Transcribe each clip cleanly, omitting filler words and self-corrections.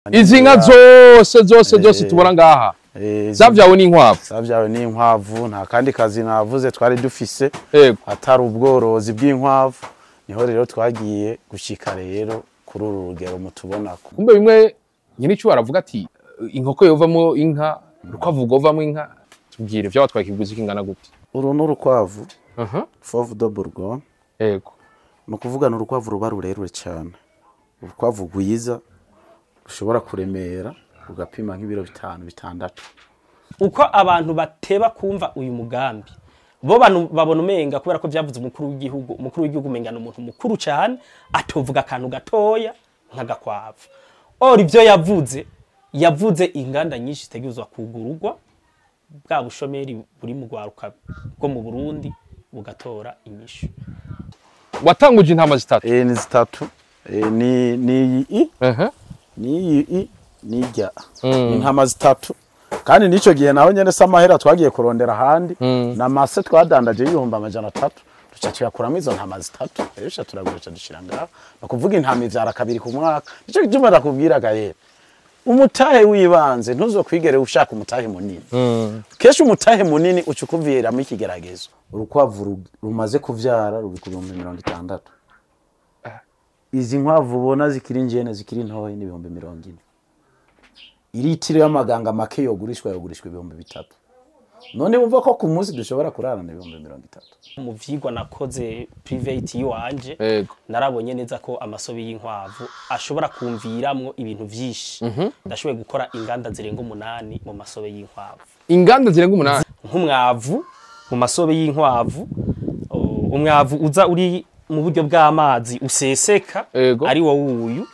Izi nka zose zose zose tubona ngaha zavyawe n'inkwavu. Zavyawe n'inkwavu, nta kandi kazi navuze twari dufise atari ubworozi bw'inkwavu. Niho rero twagiye gushika rero kuri uru rugero mutubonako. Kumbe bimwe nyine ico baravuga ati inkoko yovamo inka, urukwavu rwovamo inka. Tubwire vyabatwaye ikiguzi kingana gute? Uru ni urukwavu Fauve de Bourgogne. Yego. Ni ukuvuga ni urukwavu ruba rurerure cyane, urukwavu rwiza rushobora kuremera rugapima nk'ibiro 5 6. Uko abantu bateba kumva uyu mugambi bo babona umenga kubera ko byavuze umukuru w'igihugu, umukuru w'igihugu umenga ni umuntu mukuru cyane atovuga akantu gatoya nk'agakwavu. Or ibyo yavuze inganda nyinshi zitegerezwa kugururwa, bwa bushomeri buri mu rwaruka bwo mu Burundi bugatora inyishu. Watanguje intama zitatu? Ni zitatu. Ni ni ni nijya intama zitatu. Kandi nico gihe naho nyene samahera twagiye kurondera handi na mase twadandaje 300,000 duca tuyakuramo izo ntama zitatu, rero turagurisha dushira ngaho. Bakuvuga intama ivyara kabiri ku mwaka. Nico gituma nakubwira gaye, umutahe wibanze ntuzokwigere ushaka umutahe munini. Kesho umutahe munini ucukuviramo ikigeragezo. Urukwavu rumaze kuvyara ruri ku 60,000. Izi nkwavu ubona zikiri njene zikiri ntoyi ni 40,000. Iritiro y'amaganga make yogurishwa 3,000. None wumva ko ku munsi dushobora kurarana 30,000. Mu vyigwa nakoze private yiwanje narabonye neza ko amasobe y'inkwavu ashobora kumviramwo ibintu vyinshi. Ndashoboye gukora inganda zirenga 8 mu masobe y'inkwavu. Inganda zirenga 8? Nk'umwavu mu masobe y'inkwavu, umwavu uza uri mu buryo bw'amazi useseka ari wo uyu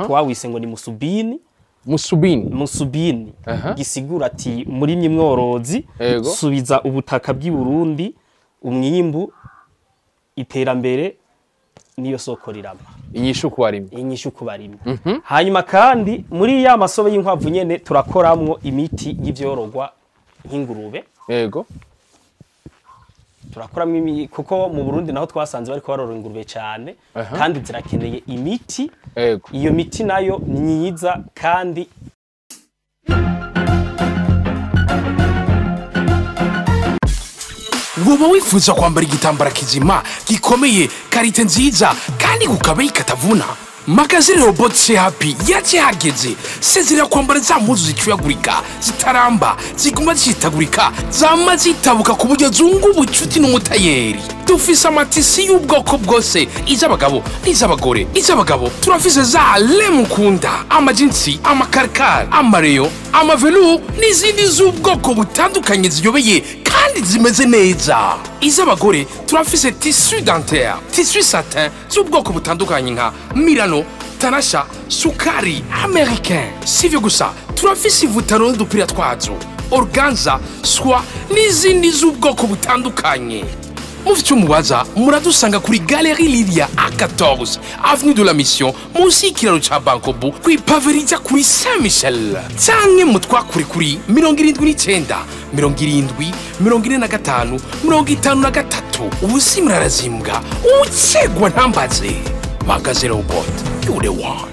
twawise ngo ni musubini. Musubini. Musubini gisigura ati muri mworozi subiza ubutaka bw'i Burundi umwimbu iterambere niyo soko rirama. Inyishu kubarimye. Inyishu kubarimye. Hanyuma kandi muri ya masobe y'inkwavu nyene turakoramwo imiti y'ivyorogwa nk'ingurube. Yego. Turakoramwo kuko mu Burundi naho twasanze bariko barorora ingurube cyane kandi zirakeneye imiti. Iyo miti nayo myiza kandi woba wifuza kwambara igitambara kizima gikomeye karite nziza kandi kukabeyi katavuna. Magazine Robot Happy yakihageze. Sezerera kwambara za mpuzu zicuyagurika zitaramba ziguma zitagurika zama zitabuka ku buryo zungu ubucuti n'umutayeri. Dufise amatisi y'ubwoko bwose, iz'abagabo n'iz'abagore. Iz'abagabo turafise za lemukunda, amajinsi, amakarikari, amareyo, amavelu n'izindi z'ubwoko butandukanye ziyobeye kandi zimeze neza. Iz'abagore turafise tissu dentaire, tissu satin z'ubwoko butandukanye nka Milano, Tanasha, Sukari, Americain. Sivyo gusa turafise ivutaro n'udupira twazo, organza, soie n'izindi z'ubwoko butandukanye. Mufite umubaza muradusanga kuri Galerie Lilia A14 Avenue de la Mission munsi y'ikiraro ca Bankobu kw'ipaverija kuri Saint Michel, canke mutwakure kuri 79 70 45 53. Ubusi murarazimbwa ucegwa ntambaze. Magaze Robot, you the one.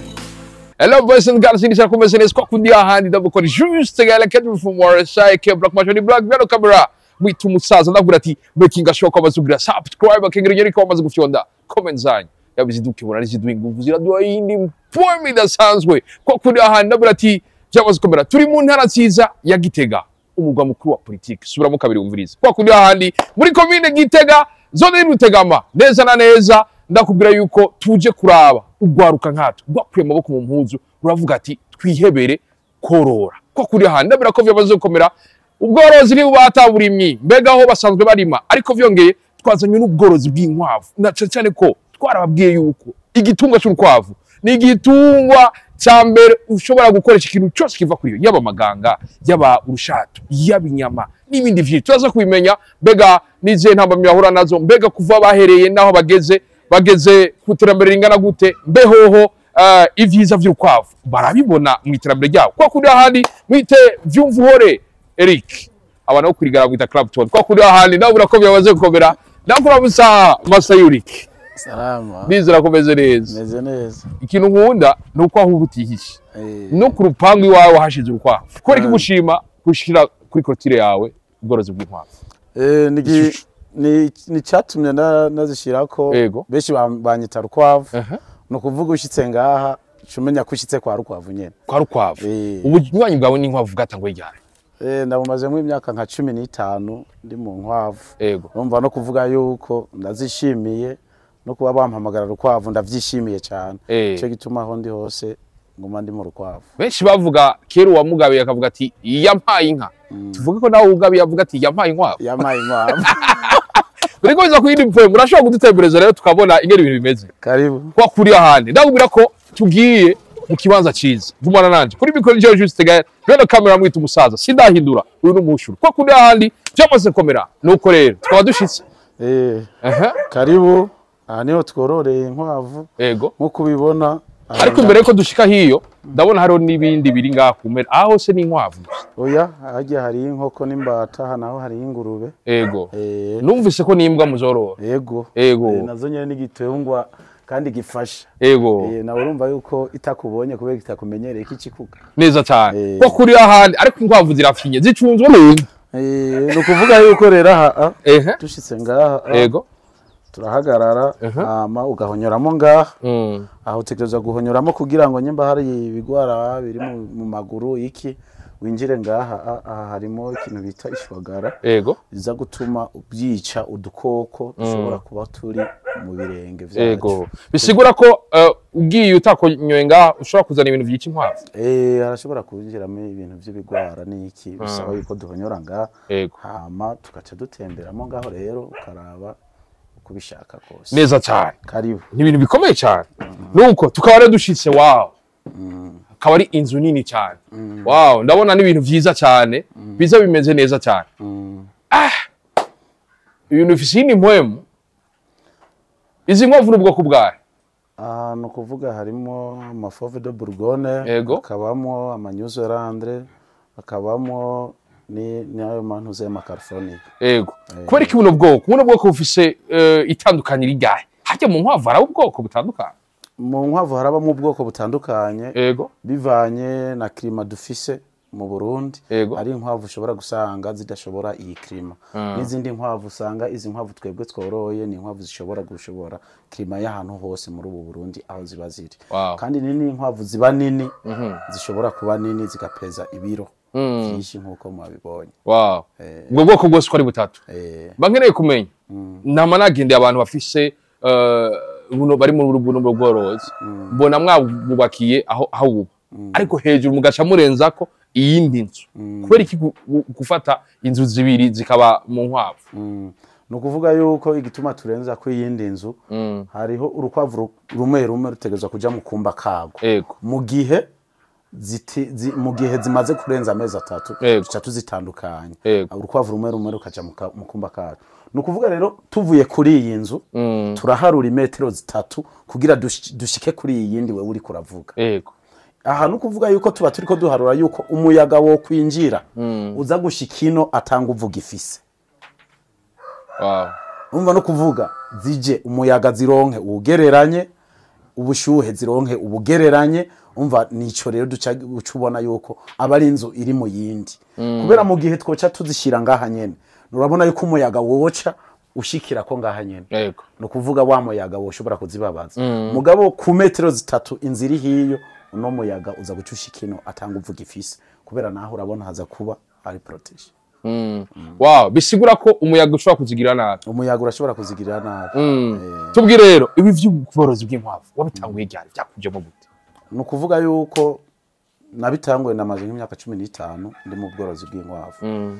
Hello boys and girls, ni kumeze neza kwa kundi ahandi ndabukora juste gala kedu from Warsaw ke Black Machine Black Vero camera. Mwitu musaza ndakubwira ati making sure ko amaze subscribe akengera nyeri ko amaze gufyonda comment zanyu yabiziduke bona niziduha ingufu ziraduha indi poem idasanzwe kwa kundi ahandi ndakubwira ati byamaze komera. Turi mu ntara nziza ya Gitega, umugwa mukuru wa politiki. Subiramo kabiri umvirize. Kwa kundi ahandi muri commune Gitega, zone y'Urutegama, neza na neza ndakubwira yuko tuje kuraba ugwaruka nkato gwakuye amaboko mu mpuzu uravuga ati twihebere korora. Kwa kundi ahandi ndabira ko byamaze gukomera. Ubworozi ni bataburimyi mbega aho basanzwe barima, ariko vyongeye twazanye n'ubworozi bw'inkwavu na cyane ko twarababwiye yuko igitungwa cy'urukwavu ni igitungwa cya mbere ushobora gukoresha ikintu cyose kiva kuri yo, yaba amaganga, yaba urushato, yaba inyama n'ibindi vyinshi. Turaza kubimenya mbega n'izihe ntambamyi bahura nazo, mbega kuva bahereye naho bageze ku iterambere ringana gute, mbehoho ivyiza vy'urukwavu barabibona mu iterambere ryabo. Kwa kundi ahandi mwite Vyumvuhore Eric, abana bo kurigara mwita Clapton. Kwa kundi ahandi nawe urako byabaze gukomera. Ndakurabusa Masayurik. Salama. Nizera komeze neza. Meze neza. Ikintu nkunda nuko aho ubutihishe. No ku rupangu iwawe wahashize urukwavu. Kubera iki gushima gushira kuri clôture yawe ubworozi bw'inkwavu? Ni cyatumye nazishirako. Benshi banyita Rukwavu. No kuvuga ushitse ngaha cumenya ko ushitse kwa Rukwavu nyene. Kwa Rukwavu. Ubunywanyi bwawe n'inkwavu bwatanguye ryari? Ndabumazemo imyaka nka 15 ndi mu nkwavu. Urumva no kuvuga yuko ndazishimiye no kuba bampamagara Rukwavu ndavyishimiye cyane. Cyo gituma aho ndi hose nguma ndi mu Rukwavu. Benshi bavuga kera uwamugabiye akavuga ati yampaye inka. Tuvuge ko nawe ugabiye avuga ati yampaye inkwavu. Yampaye inkwavu. Uriko biza kuyindi mvuye murashobora kudutembereza rero tukabona ingene ibintu bimeze. Karibu. Kwa kuri ahandi ndakubwira ko tugiye mu kibanza ciza. Gumana nanje kuri mikoro je Juste Gaël, rero kamera mwita umusaza sindahindura uyu n'umushuru. Kwa kuri ahandi byamaze komera nuko rero twaba dushitse. Karibu. Aha niho twororeye inkwavu. Yego. Nkuko ubibona. Ariko imbere ko dushika hiyo ndabona hariho n'ibindi biri ngaha kumera. Aho se ni inkwavu? Oya, harya hari inkoko n'imbata, naho hari ingurube. Yego. Numvise ko n'imbwa muzorora. Yego. Yego. Nazo nyene n'igitungwa kandi gifasha. Yego. Nawe urumva yuko itakubonye kubera itakumenyereye ikikuka. Neza cyane. Ko kuri ahandi ariko inkwavu zirafinye zicunzwe n'inka. No kuvuga yuko rero aha dushitse ngaha. Yego. Turahagarara hama ugahonyoramo ngaha. Aho utegerezwa guhonyoramo kugira ngo nyimba hari ibigwara biri mu maguru iki winjire ngaha. Aha harimo ikintu bita ishwagara. Yego. Iza gutuma ubyica udukoko dushobora kuba turi mu birenge vyacu. Yego. Bisigura ko ugiye utakonyoye ngaha ushobora kuzana ibintu byica inkwavu. Arashobora kwinjiramo ibintu by'ibigwara n'iki bisaba yuko duhonyora ngaha. Hama tugaca dutemberamo ngaho rero ukaraba kubishaka kose. Neza cyane. Karibu. Ni ibintu bikomeye cyane. Nuko tukaba rero dushitse wow. Akaba ari inzu nini cyane. Wow, ndabona n'ibintu vyiza cyane, biza bimeze neza cyane. Ibintu bifise ni mpwemu. Izi nkwavu n'ubwoko bwahe? No kuvuga harimo amafauve de Bourgogne, akabamo amanyuzerandre, akabamo ni ayo mantuze ya California. Yego. Kubera iki buno bwoko? Buno bwoko bufise itandukanye rigahe? Harya mu nkwavu hari ubwoko butandukanye? Mu nkwavu harabamo ubwoko butandukanye. Yego. Bivanye na climat dufise mu Burundi. Ari inkwavu ushobora gusanga zidashobora iyi climat. N'izindi nkwavu usanga izi nkwavu twebwe tworoye ni inkwavu zishobora gushobora climat y'ahantu hose muri ubu Burundi aho ziba ziri. Kandi nini inkwavu ziba nini zishobora kuba nini zigapeza ibiro byinshi nkuko mwabibonye. Wow. Ubwo bwoko bwose ko ari butatu. Bankeneye kumenya. Nama nagendeye abantu bafise buno bari mu buno bworozi. Mbona mwabubakiye aho ubu. Ariko hejuru mugaca murenzako iyindi nzu. Kubera iki gufata inzu zibiri zikaba mu nkwavu? No kuvuga yuko igituma turenza ko iyindi nzu hariho urukwavu rumwe rumwe rutegezwa kuja mu kumba kago. Mu gihe mu gihe zimaze kurenza amezi atatu duca tuzitandukanye. Urukwavu rumwe rumwe rukaja mu kumba kago. No kuvuga rero tuvuye kuri iyi nzu turaharura imetero zitatu kugira dushike kuri iyi yindi wewe uri kuravuga. Aha no kuvuga yuko tuba turiko duharura yuko umuyaga wo kwinjira uza gushikino atanga uvuga ifise. Wow. Umva no kuvuga zije umuyaga zironke ugereranye ubushuhe zironke ubugereranye. Umva nico rero duca ubona yuko aba ari inzu iri mu yindi. Kubera mu gihe twoca tuzishira ngaha nyene urabona yuko umuyaga woca ushikira ko ngaha nyene. Yego. No kuvuga wa muyaga woshobora kuzibabaza. Mugabo ku metero zitatu inzira hiyo uno muyaga uza gucushikino atanga uvuga ifise kubera naho urabona haza kuba ari protege. Wow, bisigura ko umuyaga ushobora kuzigira nabi. Umuyaga urashobora kuzigira nabi. Tubwire rero ibi vy'ubworozi bw'inkwavu wabitanguye ryari byakujemo gute? No kuvuga yuko nabitanguye namaze nk'imyaka 15 ndi mu bworozi bw'inkwavu.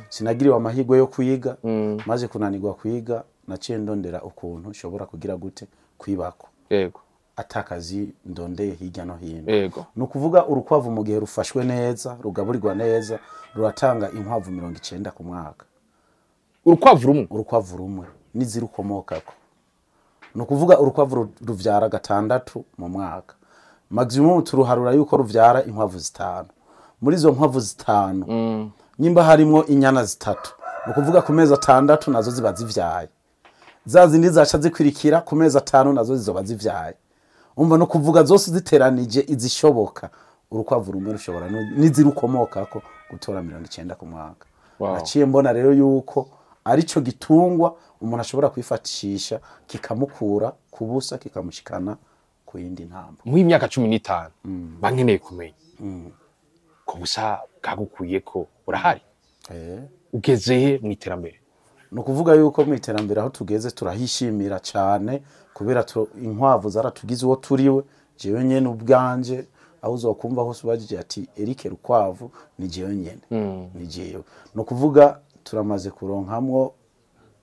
Sinagiriwe amahirwe yo kuyiga, maze kunanirwa kuyiga naciye ndondera ukuntu nshobora kugira gute kwibako. Yego. Atakazi ndondeye hirya no hino. Yego. No kuvuga urukwavu mu gihe rufashwe neza, rugaburirwa neza, ruratanga inkwavu 90 ku mwaka. Urukwavu rumwe? Urukwavu rumwe nizirukomokako. No kuvuga urukwavu ruvyara 6 mu mwaka. Maximum turuharura yuko ruvyara inkwavu 5. Muri izo nkwavu 5 nyimba harimo inyana 3. No kuvuga ku mezi 6 nazo ziba zivyaye. Za zindi zaca zikwirikira ku mezi 5 nazo zizoba zivyaye. Umva no kuvuga zose ziteranije izishoboka Urukwavu rumwe rushobora n'izirukomokako gutora 90 ku mwaka. Wow. Naciye mbona rero yuko arico gitungwa umuntu ashobora kwifatishisha kikamukura kubusa kikamushikana ku yindi ntambwe. Mu myaka 15 bankeneye kumenya ko busa bwagukuyeko urahari. Ugeze he mu iterambere? Ni ukuvuga yuko mu iterambere aho tugeze turahishimira cyane, kubera inkwavu zaratugize uwo turiwe. Jewe nyene ubwanje aho uzokumva hose ubajije ati Eric Rukwavu ni jewe nyene, ni jewe. Ni ukuvuga turamaze kuronkamwo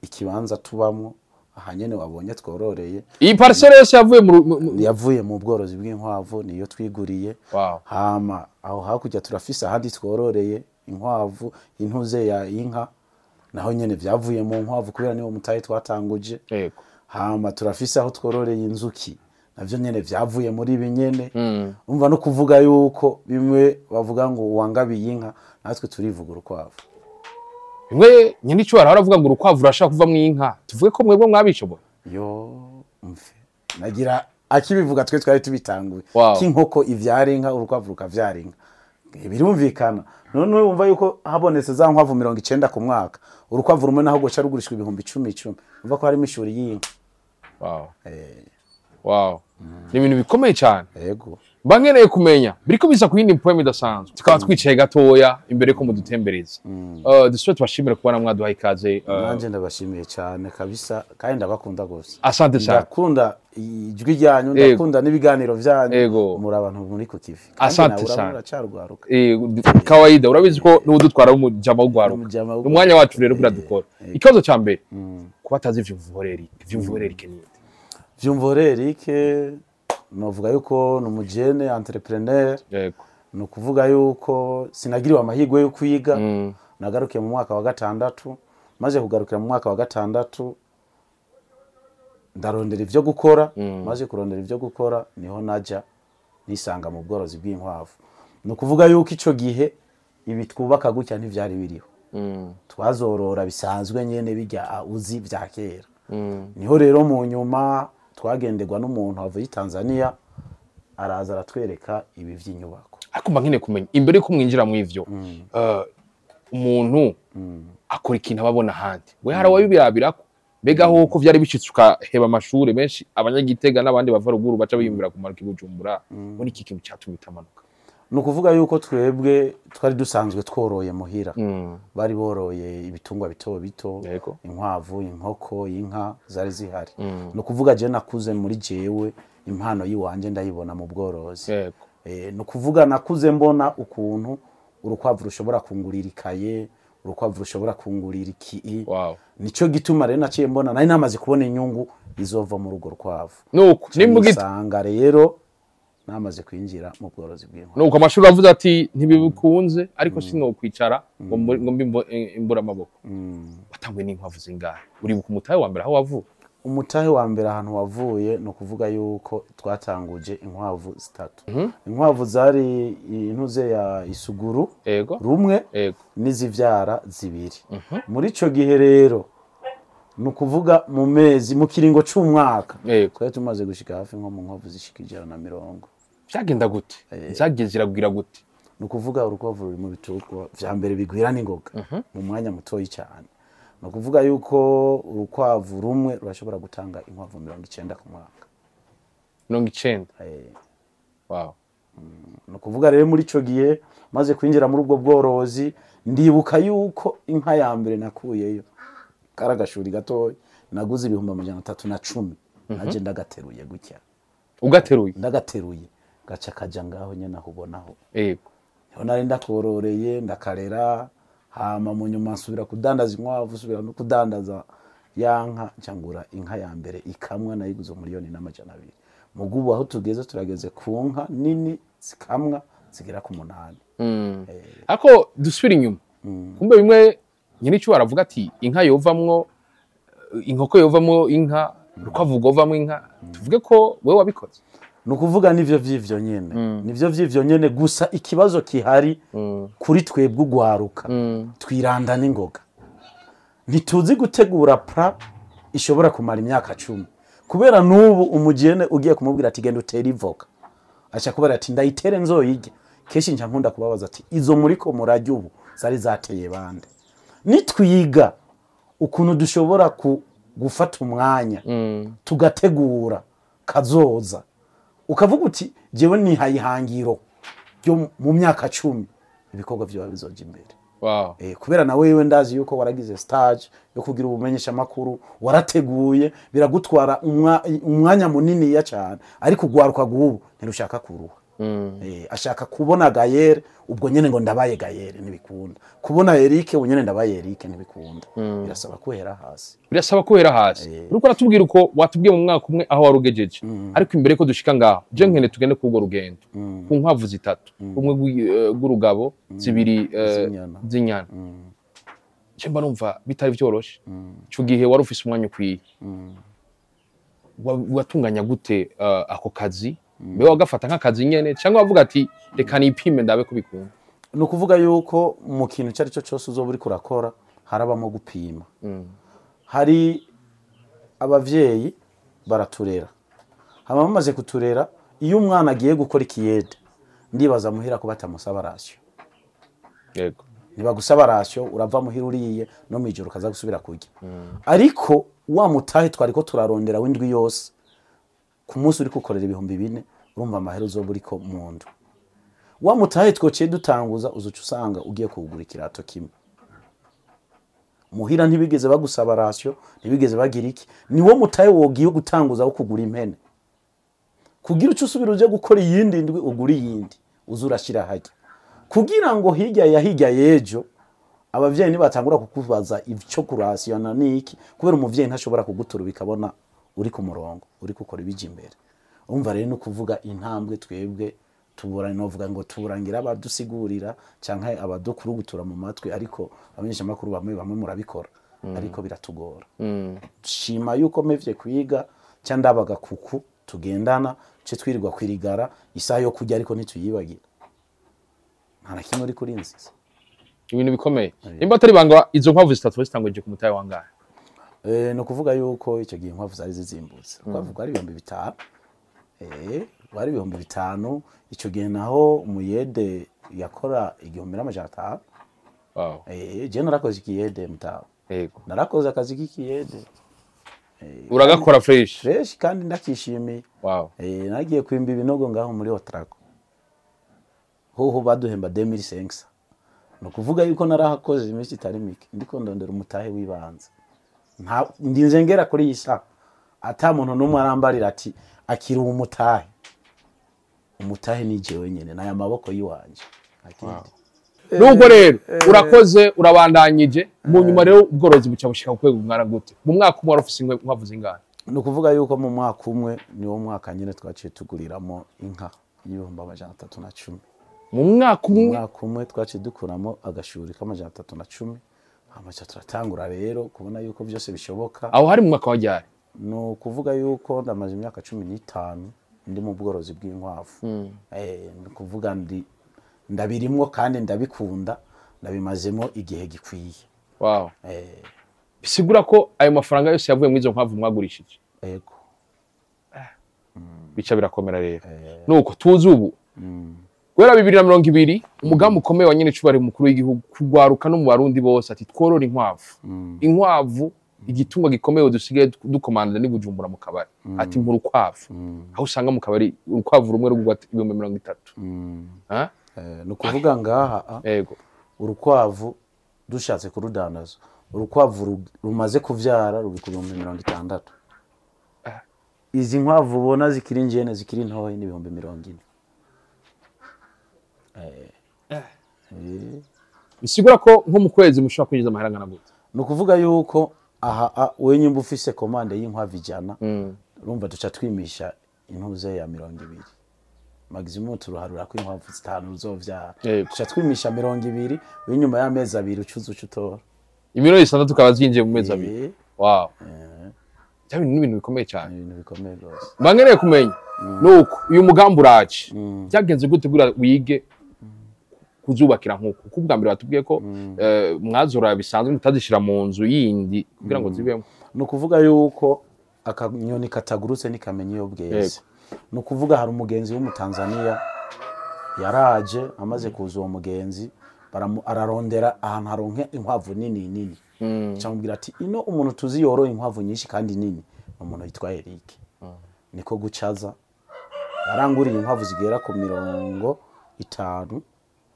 ikibanza tubamwo aha nyene wabonye twororeye. Iyi parcelle yose yavuye yavuye mu bworozi bw'inkwavu, niyo twiguriye. Wow. Hama aho hakurya turafise ahandi twororeye inkwavu, intuze ya inka naho nyene vyavuye mu nkwavu kubera niwo mutahe twatanguje. Yego. Hama turafise aho twororeye inzuki, navyo nyene vyavuye muri ibi nyene. Umva no kuvuga yuko bimwe bavuga ngo uwangabiye inka, natwe turivuga urukwavu. Bimwe nyine ico baravuga ngo urukwavu rurashaka kuva mu inka, tuvuge ko mwebwe mwabishobora. Yo mfe nagira akibivuga twe twari tubitanguye. Wow. K'inkoko ivyara inka, urukwavu rukavyara inka, birumvikana. None wumva yuko habonetse za nkwavu 90 ku mwaka, urukwavu rumwe naho goca rugurishwa ibihumbi 10 10, umva ko harimo ishuri y'inka. Wow. Wow. Ni ibintu bikomeye cyane. Yego. Bankeneye kumenya biriko biza ku yindi poem idasanzwe. Tukaba twicaye gatoya imbere ko mudutembereza. Dusubire tubashimire kubona mwaduhaye ikaze. Nanje ndabashimiye cyane kabisa, kandi ndabakunda gose. Asante cyane. Ndakunda ijwi ryanyu, ndakunda n'ibiganiro vyanyu. Muri abantu muri ku kivi. Asante cyane. Muracarwaruka. Kawaida urabizi ko n'udutwara umujama w'ugwaruka. Umwanya wacu rero kugira dukora. Ikibazo cya mbere, kuba atazi Vyumvuhore Eric. Vyumvuhore Eric ni nde? Vyumvuhore Eric novuga yuko ni umujene entrepreneur. Yego. Ni ukuvuga yuko sinagiriwe amahirwe yo kwiga. Nagarukiye mu mwaka wa 6, maze kugarukira mu mwaka wa 6 ndarondera ivyo gukora. Maze kurondera ivyo gukora niho naja nisanga mu bworozi bw'inkwavu. Ni ukuvuga yuko ico gihe ibi twubaka gutya ntivyari biriho. Twazorora bisanzwe nyene bijya uzi vya kera. Niho rero mu nyuma twagenderwa n'umuntu avuye Tanzania, araza aratwereka ibi vy'inyubako. Ariko mba nkeneye kumenya imbere ko mwinjira mu ivyo, umuntu akora ikintu ababona ahandi, we hari wabibirabirako mbega ho ko vyari bicitse ukaheba amashure menshi, abanyagitega n'abandi bava ruguru baca biyumvira kumanuka i Bujumbura, muri iki kintu cyatumye utamanuka? Ni ukuvuga yuko twebwe twari dusanzwe tworoye muhira. Bari boroye ibitungwa bito bito, inkwavu, inkoko, inka zari zihari. Ni ukuvuga je nakuze muri jewe impano yiwanje ndayibona mu bworozi. Ni ukuvuga nakuze mbona ukuntu urukwavu rushobora kungurira ikaye, urukwavu rushobora kungurira iki. Wow. Nico gituma rero naciye mbona nari namaze kubona inyungu izova mu rugo rukwavu. Nuko nimbugita sanga rero namaze kwinjira mu bworozi bw'inkwavu. Nuko amashuri avuze ati ntibikunze, ariko sinokwicara ngo mbi imbura amaboko. Watangwe n'inkwavu zingahe? Uribuka umutahe wa mbere aho wavuye? Umutahe wa mbere ahantu wavuye ni ukuvuga yuko twatanguje inkwavu 3. Inkwavu zari intuze ya isuguru rumwe n'izivyara 2. Muri ico gihe rero ni ukuvuga mu mezi mu kiringo c'umwaka twari tumaze gushika hafi nko mu nkwavu zishika 120. Vyagenda gute? Zagiye ziragwira gute? Ni ukuvuga urukwavu ruri mu bitungwa vya mbere bigwira n'ingoga mu mwanya mutoyi cyane. Ni ukuvuga yuko urukwavu rumwe rurashobora gutanga inkwavu 90 ku mwaka. 90? Wow. Ni ukuvuga rero muri ico gihe maze kwinjira muri ubwo bworozi, ndibuka yuko inka ya mbere nakuyeyo karagashuri gatoya naguze 310,000. Naje ndagateruye gutya. Ugateruye? Ndagateruye gaca kaja ngaho nyene aho ubonaho. Yego. Niho nari ndakororeye ndakarera, hama mu nyuma nsubira kudandaza inkwavu, nsubira no kudandaza ya nka, ncangura inka ya mbere ikamwa nayiguze 1,200,000. Mugubu aho tugeze turageze ku nka nini zikamwa zigera ku 8. Ariko dusubira inyuma. Kumbe bimwe nyine cyo aravuga ati inka yovamwo inkoko yovamwo inka, urukwavu govamwo inka, tuvuge ko wewe wabikoze. Ni ukuvuga nivyo vyivyo nyene. Nivyo vyivyo nyene, gusa ikibazo kihari kuri twebwe ugwaruka, twiranda n'ingoga. Ntituzi gutegura pra ishobora kumara imyaka 10. Kubera nubu umujene ugiye kumubwira ati genda utere ivoka, acha kubera ati ndayitere nzoyirya. Kenshi nca nkunda kubabaza ati izo muriko murajya ubu zari zateye bande? Nitwiga ukuntu dushobora gufata umwanya tugategura kazoza, ukavuga uti jewe nihaye ihangiro ryo mu myaka 10 ibikorwa vyawe bizoja imbere. Wow. Kubera na wewe ndazi yuko waragize stage yo kugira ubumenyesha makuru, warateguye, biragutwara umwanya munini ya cyane, ariko ugwaruka gubu ntirushaka kuruha. Ashaka kubona Gayere ubwo nyene ngo ndabaye Gayere ntibikunda, kubona Eric ubwo nyene ndabaye Eric ntibikunda. Birasaba kuhera hasi, birasaba kuhera hasi. Uriko uratubwira uko watubwiye mu mwaka umwe aho warugejeje, ariko imbere ko dushika ngaho je nkene tugende kubwo rugendo ku nkwavu zitatu, umwe gw'urugabo, zibiri z'inyana. Je mba numva bitari vyoroshe. Ico gihe wari ufise umwanya ukwiye, watunganya gute ako kazi? Mbe wagafata nk'akazi nyene cyangwa wavuga ati reka nipime ndabe ko bikunda? Ni ukuvuga yuko mu kintu icyo ari cyo cyose uzoba uriko urakora harabamo gupima. Hari abavyeyi baraturera, hama bamaze kuturera, iyo umwana agiye gukora ikiyede ndibaza muhira ko batamusaba ration. Yego. Ntibagusaba ration, urava muhira uriye no mwijoro ukaza gusubira kurya. Ariko wa mutahe twariko turarondera w'indwi yose, ku munsi uri gukorera 4000, urumva amahera uzoba uriko mu ndwi. Wa mutahe twociye dutanguza, uzoca usanga ugiye kuwugura ikirato kimwe. Muhira ntibigeze bagusaba ration, ntibigeze bagira iki, niwo mutahe wogiye gutanguza wo kugura impene, kugira uce usubira uje gukora iyindi ndwi ugura iyindi, uze urashira hajya, kugira ngo hirya ya hirya y'ejo abavyeyi nibatangura kukubaza ico kurasiyona niki, kubera umuvyeyi ntashobora kugutura bikabona uri ku murongo uri gukora ibijya imbere. Umva rero no kuvuga intambwe twebwe tubura, novuga ngo turangira abadusigurira canke abadukurugutura mu matwi, ariko abamenyesha makuru bamwe bamwe murabikora, ariko biratugora. Shima yuko mevye kwiga cyandabaga kuku tugendana ce twirirwa kwirigara isaha yo kurya, ariko ntituyibagira nta na kimwe uri kuri nziza. Ibintu bikomeye. Nimba atari banga, izo nkwavu zitatu zitanguje ku mutahe wangahe? No kuvuga yuko icyo gihe inkwavu zari zizimbutse, twavuga ari 5000. Bari 5000 icyo gihe, naho umuyede yakora 1500. Wow. Je narakoze ikiyede mutaho. Yego. Narakoze akazi k'ikiyede. Uragakora fresh. Fresh kandi ndakishimiye. Wow. Nagiye kwimba ibinogo ngaho muri Otraco. Hoho baduhemba 2500. No kuvuga yuko narahakoze iminsi itari mike, ndiko ndondera umutahe w'ibanze. Nta ndinze ngera kuri iyi saha ata muntu n'umwe arambarira ati akiri umutahe. Umutahe ni jewe nyene n'aya maboko yiwanje. Akindi. Nubwo rero urakoze urabandanyije, mu nyuma rero ubworozi buca bushika ku kwego mwara gute? Mu mwaka umwe warufise inkwavu zingana? Ni ukuvuga yuko mu mwaka umwe niwo mwaka nyene twaciye tuguriramo inka y'310,000. Mu mwaka Mu umwe? mwaka umwe twaciye dukuramo agashuri k'310,000, hama ca turatangura rero kubona yuko byose bishoboka. Aho hari mu mwaka wa ryari? Ni ukuvuga yuko ndamaze imyaka 15 ndi mu bworozi bw'inkwavu. Ni ukuvuga ndi ndabirimwo kandi ndabikunda, ndabimazemo igihe gikwiye. Wow. Bisigura ko ayo mafaranga yose yavuye muri izo nkwavu mwagurishije? Yego. Bica birakomera rero. Nuko tuzi ubu guhera 2020 umugambi ukomeye wa nyene cubari umukuru w'igihugu kugwaruka no mu Barundi bose ati tworora inkwavu. Inkwavu igitungwa gikomeye dusigaye dukomanda ni Bujumbura mu kabari. Ati nkuru urukwavu. Aho usanga mu kabari urukwavu rumwe rugurwa 30,000. Ha? Ni ukuvuga ngaha Yego. urukwavu dushatse kurudandaza, urukwavu rumaze kuvyara ruri ku 60,000. Izi nkwavu ubona zikiri njene zikiri ntoyi ni 40,000. Bisigura ko nko mu kwezi mushobora kwinjiza amahera angana gute? Ni ukuvuga yuko aha we nyumba ufise komande y'inkwavu 100, urumva duca twimisha intuze ya 20. Maximum turuharura ko inkwavu 5 uzovyara. Duca twimisha 20, we nyuma y'amezi abiri ucuza ucutora. Imiliyoni 6 tukaba zinjiye mu mezi abiri. Wow. Cyane ni ibintu bikomeye cyane. Ibintu bikomeye rwose. Bangereye kumenya nuko uyu mugambi uraje. Byagenze gute kugira wige kuzubakira nkuko? Kuko ubwa mbere batubwiye ko mwazora bisanzwe mutazishira mu nzu yindi kugira ngo zibemo. Ni ukuvuga yuko akanyoni katagurutse nikamenya iyo bweze. Ni ukuvuga hari umugenzi w'umutanzania Yaraje, amaze kuza uwo mugenzi ararondera ahantu haronke inkwavu nini nini. Camubwira ati ino umuntu tuzi yoroye inkwavu nyinshi kandi nini ni umuntu yitwa Eric. Niko gucaza yaranguriye inkwavu zigera ku 50.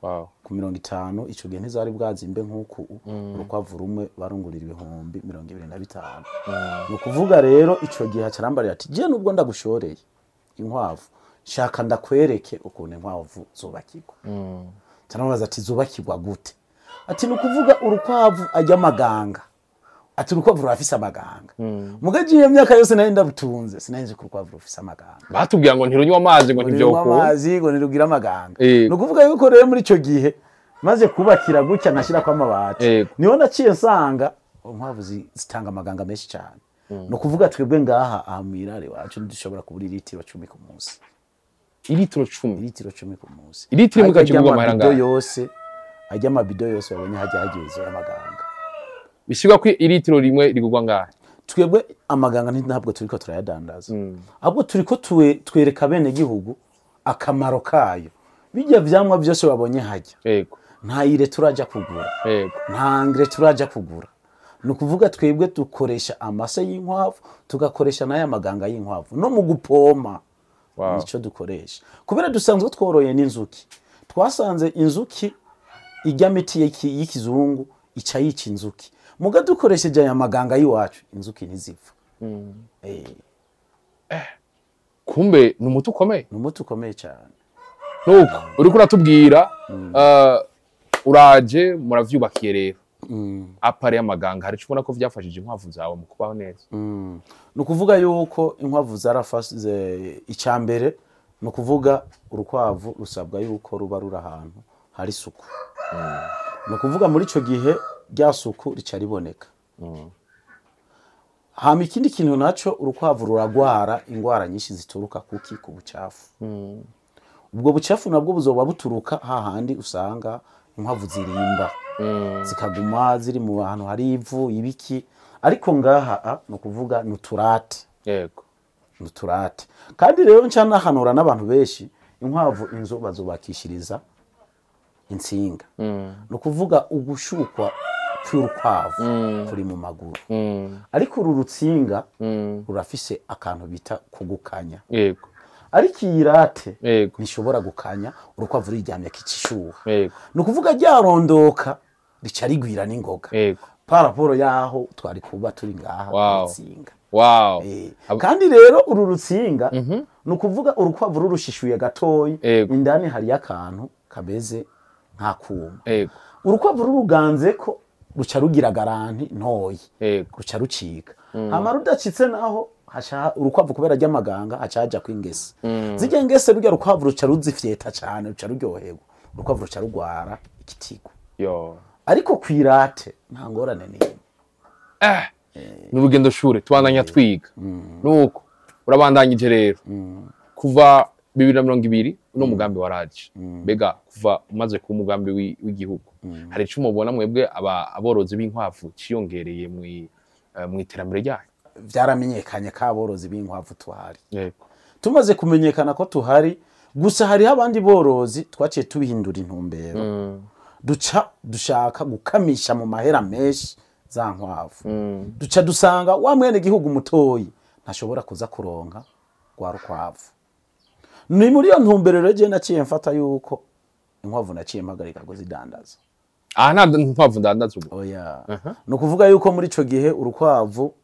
Wow. Ku 50 ico gihe ntizari bwazimbe nk'uku. Urukwavu rumwe barungurira 25,000. Ni ukuvuga rero ico gihe acarambarira ati je nubwo ndagushoreye inkwavu, shaka ndakwereke ukuntu inkwavu zubakirwa. Taramubaza ati zubakirwa gute? Ati ni ukuvuga urukwavu ajya amaganga. Ati urukwavu rurafise amaganga. Mugaje iyo myaka yose nari ndabutunze sinari nzi ko urukwavu rufise amaganga. Batubwira ngo ntirunywa amazi, ngo Ntirunywa ntivyokunda. amazi, ngo ntirugira amaganga. Ni ukuvuga yuko rero muri ico gihe maze kubakira gutya nkashirako amabati, niho naciye nsanga inkwavu zitanga amaganga menshi cyane. Ni ukuvuga twebwe ngaha aha mw'irare iwacu ntidushobora kubura iritiro 10 ku munsi. Iritiro 10? Iritiro 10 ku munsi. Iritiro imwe ikagurwa amahera angahe? Yose ajya amabido yose babonye hajya hagiye amaganga. Bisigwa ko iritiro rimwe rigurwa ngahe? Twebwe amaganga ntabwo turiko turayadandaza. Ahubwo turiko twereka bene gihugu akamaro kayo. Bijya vyamwa byose babonye hajya. Yego. Nta ire turaja kugura. Yego. Nta ngre turaja kugura. Ni ukuvuga twebwe dukoresha amase y'inkwavu, tugakoresha n'aya maganga y'inkwavu no mu gupoma. Wow. Nico dukoresha. Kubera dusanzwe tworoye n'inzuki. Twasanze inzuki ijya miti y'ikizungu ica yica inzuki. Muga dukoresheje aya maganga y'iwacu inzuki ntizipfa. Kumbe ni umuti ukomeye. Ni umuti ukomeye cyane. Nuko uriko uratubwira uraje muravyubakiye rero. Apare y'amaganga hari ubona ko vyafashije inkwavu zawe mu kubaho neza. Ni ukuvuga yuko inkwavu zarafashe. Icambere ni ukuvuga urukwavu rusabwa yuko ruba ruri ahantu hari isuku. Ni ukuvuga muri ico gihe rya suku rica riboneka. Hama ikindi kintu naco, urukwavu ruragwara ingwara nyinshi zituruka kuki? Ku bucafu. Ubwo bucafu nabwo buzoba buturuka hahandi usanga inkwavu zirimba, zikaguma ziri mu hantu hari ivu ibiki. Ariko ngaha ni ukuvuga nuturate. Yego. Nuturate. Kandi rero nca nahanura n'abantu benshi, inkwavu inzu bazubakishiriza insinga. Ni ukuvuga ugushukwa kw'urukwavu kuri mu maguru. Ariko uru rutsinga rurafise akantu bita kugukanya. Yego. Ariko iyi rate Yego. ntishobora gukanya, urukwavu ruryamye kicishuha. Yego. Ni ukuvuga ryarondoka rica rigwira n'ingoga. Yego. Paraporo yaho twari kuba turi ngaha Wow. rutsinga. Wow. Kandi rero uru rutsinga ni ukuvuga urukwavu rurushishuye gatoyi, indani hari akantu kameze nk'akuma. Yego. Urukwavu ruruganze ko ruca rugira garanti ntoyi. Yego. Ruca rucika. Hama rudacitse naho haca urukwavu kubera ry'amaganga haca haja kw'ingese. Zijya ngese rujya rukwavu ruca ruzifyeta cyane, ruca ruryoherwa. Urukwavu ruca rugwara igitigo. Yo. Ariko kwirate nta ngorane n'imwe. Ni urugendo shure tubandanya twiga. Nuko urabandanyije rero. Kuva 2020 uno mugambi waraje. Mbega kuva umaze kuba umugambi w'igihugu, hari ico mubona mwebwe aborozi b'inkwavu ciyongereye mu iterambere ryanyu? Vyaramenyekanye ko aborozi b'inkwavu tuhari. Yego. Tumaze kumenyekana ko tuhari, gusa hariho abandi borozi twaciye tubihindura intumbero. Duca dushaka gukamisha mu mahera menshi za nkwavu. Duca dusanga wa mwene gihugu mutoyi ntashobora kuza kuronka rwa rukwavu. Ni muri iyo ntumbero rero je naciye mfata yuko inkwavu naciye mpagarika kuzidandaza. Aha nta nkwavu ndandaza ubu. Oya. Ni ukuvuga yuko muri ico gihe urukwavu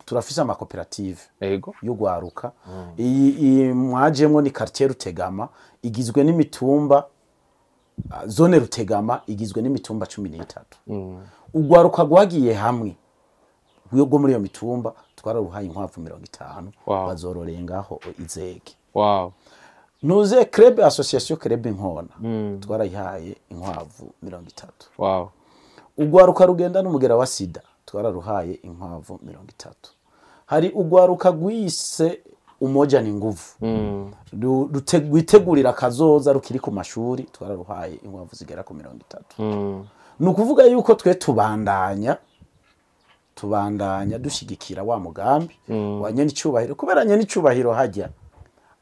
turafise amakoperative Yego. y'ugwaruka. Iyi mwajemwo ni quartier Rutegama igizwe n'imitumba, zone Rutegama igizwe n'imitumba 13. Ugwaruka rwagiye hamwe rwo muri iyo mitumba twararuhaye inkwavu 50. Wow. Bazororengaho izege. Wow. Ntuze club association club inkona twarayihaye inkwavu 30. Wow. Ugwaruka rugenda n'umugera wa sida twararuhaye inkwavu 30. Hari ugwaruka rwise umoja ni nguvu rwitegurira kazoza rukiri ku mashuri twararuhaye inkwavu zigera ku 30. Ni ukuvuga yuko twe tubandanya dushigikira wa mugambi wa nyene icubahiro, kubera nyene icubahiro hajya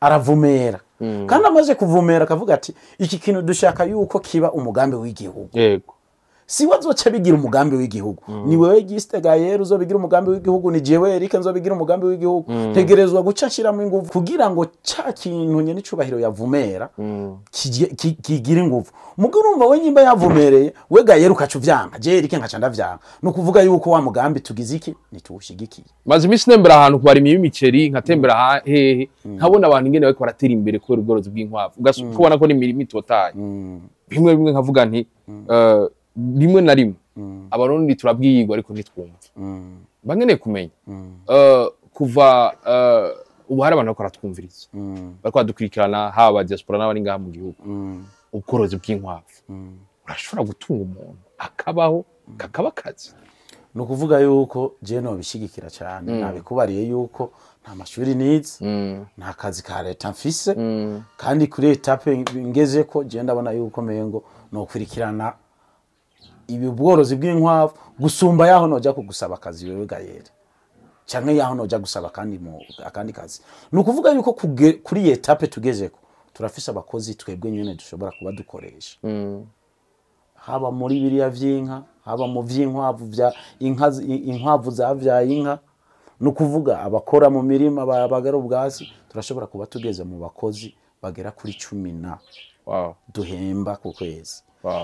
aravumera. Kandi amaze kuvumera akavuga ati iki kintu dushaka yuko kiba umugambi w'igihugu. Yego. Si wazoca bigira umugambi w'igihugu. Ni wewe Giste Gaël uzobigira umugambi w'igihugu, ni jewe Eric nzobigira umugambi w'igihugu. Tegerezwa guca nshiramo ingufu kugira ngo ca kintu nyene icubahiro yavumera kigira ingufu. Mugo urumva we nyimba yavumereye, we Gaël ukaca uvyanga, je Eric nkaca ndavyanga. Ni ukuvuga yuko wa mugambi tugize iki nituwushigikiye. Maze iminsi ntembera ahantu ku barimyi b'imiceri, nkatembera hehe, nkabona abantu ingene bariko baratera imbere kubera ubworozi bw'inkwavu. Ugasubona ko n'imirima itotaye. Bimwe bimwe nkavuga nti rimwe na rimwe abarundi turabwiyigwa ariko ntitwumva. Bangeneye kumenya kuva ubu hari abantu bariko baratwumviriza, bariko badukurikirana, haba diaspora n'abari ngaha mu gihugu. Ubworozi bw'inkwavu urashobora gutunga umuntu akabaho kakaba akazi. Ni ukuvuga yuko je nobishigikira cyane. Nabikubariye yuko nta mashuri nize, nta kazi ka leta mfise, kandi kuri etape ngeze ko je ndabona yuko mengo nokurikirana ibi bworozi bw'inkwavu gusumba yaho noja kugusaba akazi wewe Gaël, canke yaho noja gusaba kandi mu akandi kazi. Ni ukuvuga yuko kuri etape tugezeko turafise abakozi twebwe nyene dushobora kuba dukoresha, haba muri biriya vy'inka, haba mu vy'inkwavu vya inka, inkwavu zavyaye inka. Ni ukuvuga abakora mu mirima bagara ubwatsi, turashobora kuba tugeze mu bakozi bagera kuri 10 na duhemba ku kwezi.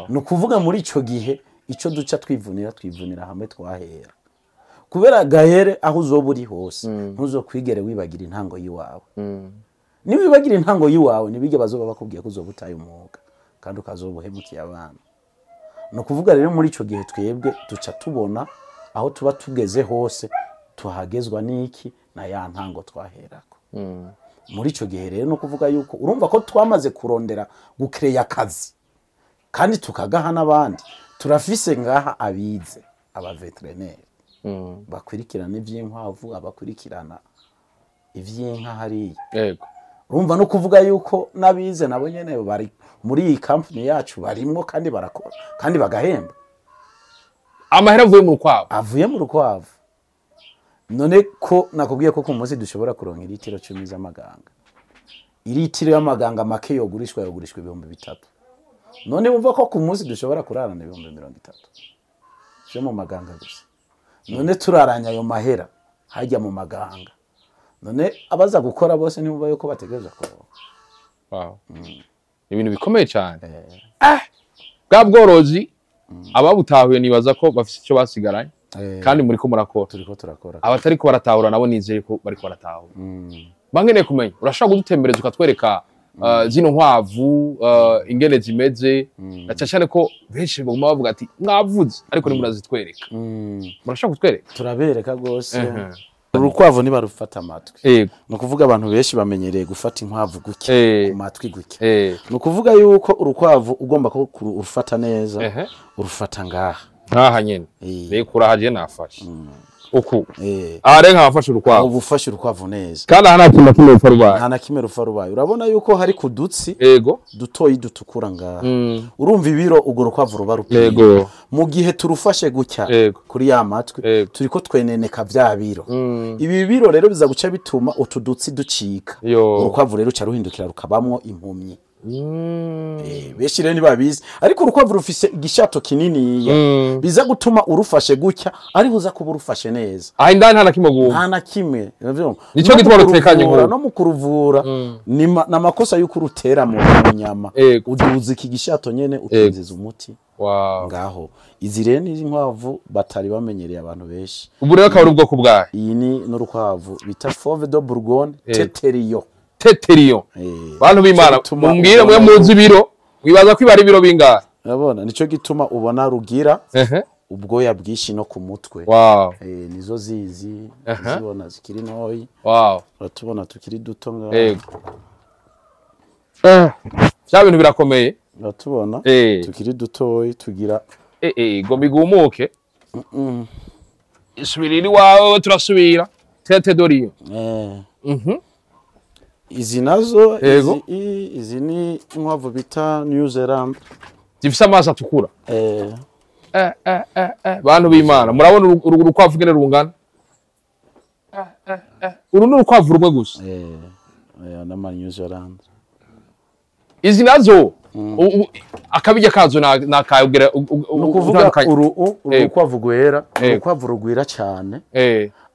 Ni ukuvuga muri ico gihe ico duca twivunira hamwe twahera. Kubera Gaël aho uzoba uri hose ntuzokwigere wibagira intango yiwawe. Niba wibagira intango yiwawe nibige bazoba bakubwiye ko uzoba utaye umwuga kandi ukazoba uhemukiye abana. Ni ukuvuga rero muri ico gihe twebwe duca tubona aho tuba tugeze hose tuhagezwa n'iki na ya ntango twaherako. Muri ico gihe rero no kuvuga yuko urumva ko twamaze kurondera gucreya akazi kandi tukagaha n'abandi. Turafise ngaha abize aba vétérinaire bakurikirana ivy'inkwavu, abakurikirana ivy'inka hariya. Yego. Urumva no kuvuga yuko n'abize nabo nyene bari muri iyi company yacu barimwo kandi barakora kandi bagahemba. Amahera avuye mu rukwavu. Avuye mu rukwavu. None ko nakubwiye ko ku munsi dushobora kuronka iritiro 10 z'amaganga. Iritiro y'amaganga make yogurishwa 3000. None wumva ko ku munsi dushobora kurarana 30,000 byo mu maganga gusa. None turaranya ayo mahera hajya mu maganga. None abaza gukora bose ntibuba yuko bategereza ko. Wow. Ibintu bikomeye cyane. Bwa bworozi ababutahuye nibaza ko bafise icyo basigaranye. Kandi muri ko murakora. Turiko turakora. Abatari ko baratahura nabo nizeye ko bariko baratahura. Bangeneye kumenya, urashobora kudutembereza ukatwereka zino nkwavu ingene zimeze, na cyane ko benshi baguma bavuga ati mwavuze ariko ni murazitwereka. Murashobora kutwereka? Turabereka gose. Urukwavu ntibarufata amatwi. Ni ukuvuga abantu benshi bamenyereye gufata inkwavu gutya ku matwi gutya. Ni ukuvuga yuko urukwavu ugomba ko urufata neza, urufata ngaha. Nkaha nyene. Reka urahaje nafashe. Uku. Are nkafashe urukwavu. Ubu ufashe urukwavu neza. Kandi aha nta kintu kimwe rupfa rubaye. Nta na kimwe rupfa rubaye. Urabona yuko hari kudutsi. Yego. Dutoyi dutukura ngaha. Urumva ibiro ugo rukwavu ruba rupima. Yego. Mu gihe turufashe gutya kuri ya matwi turiko tweneneka vya biro. Ibi biro rero biza guca bituma utu dutsi ducika. Urukwavu rero ca ruhindukira rukabamwo impumyi. Benshi rero ntibabizi ariko urukwavu rufise igishato kinini biza gutuma urufashe gutya ariho uza kuba urufashe neza. Aha indani nta na kimwe guhuma. Nta na kimwe. Nico gituma rutekanye nk'ubu. No mu kuruvura ni namakosa yuko urutera mu nyama. Uduza iki gishato nyene ukinziza umuti. Wow. Ngaho izi rero ni inkwavu batari bamenyereye abantu benshi. Ubu rero akaba ari ubwoko bwayo. Iyi ni n'urukwavu bita Fauve de Bourgogne Teteriyo. Teteriyo. Bantu b'Imana mumbwire mwe muzi ibiro, wibaza ko ibari ibiro bingahe? Urabona nico gituma ubona rugira ubwoya bwishi no ku mutwe. Wow. Nizo zizi zibona zikiri ntoyi. Wow. Uratubona tukiri duto ngaho. Yego. Bya bintu birakomeye. Uratubona tukiri dutoyi tugira gomba igumuke. Isubira iri wawe turasubira. Tete doriyo. Izi nazo izi ni inkwavu bita New Zealand zifise amaso atukura. Bantu b'Imana murabona uru rukwavu ngene rungana. Uru ni urukwavu rumwe gusa. Nama New Zealand. Izi nazo akabijya kazo nakayubwira nukuvuga urukwavu rwera, urukwavu rugwira cyane,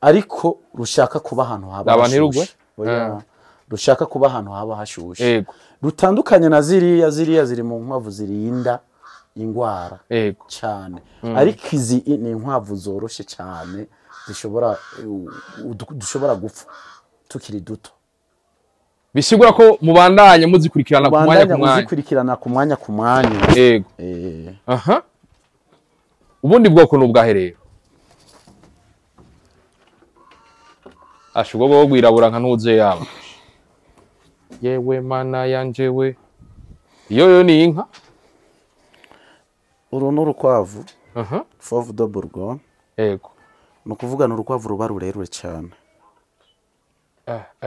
ariko rushaka kuba ahantu haba hashushe. Rushaka kuba ahantu haba hashushe. Rutandukanye na ziriya ziri mu nkwavu zirinda ingwara cyane. Ariko izi ni inkwavu zoroshe cyane, zishobora dushobora gupfa tukiri duto. Bisigura ko mubandanye muzikurikirana ku mwanya ku mwanya. Muzikurikirana ku mwanya ku mwanya. Yego. Aha. Ubundi bwoko n'ubwahe rero? Ashugo bwo gwirabura nka ntuze yaba. Yewe mana yanje we. Iyo yo ni inka. Uru n'urukwavu. Aha. Fauve de Bourgogne. Yego. Nukuvuga n'urukwavu ruba rurerure cyane.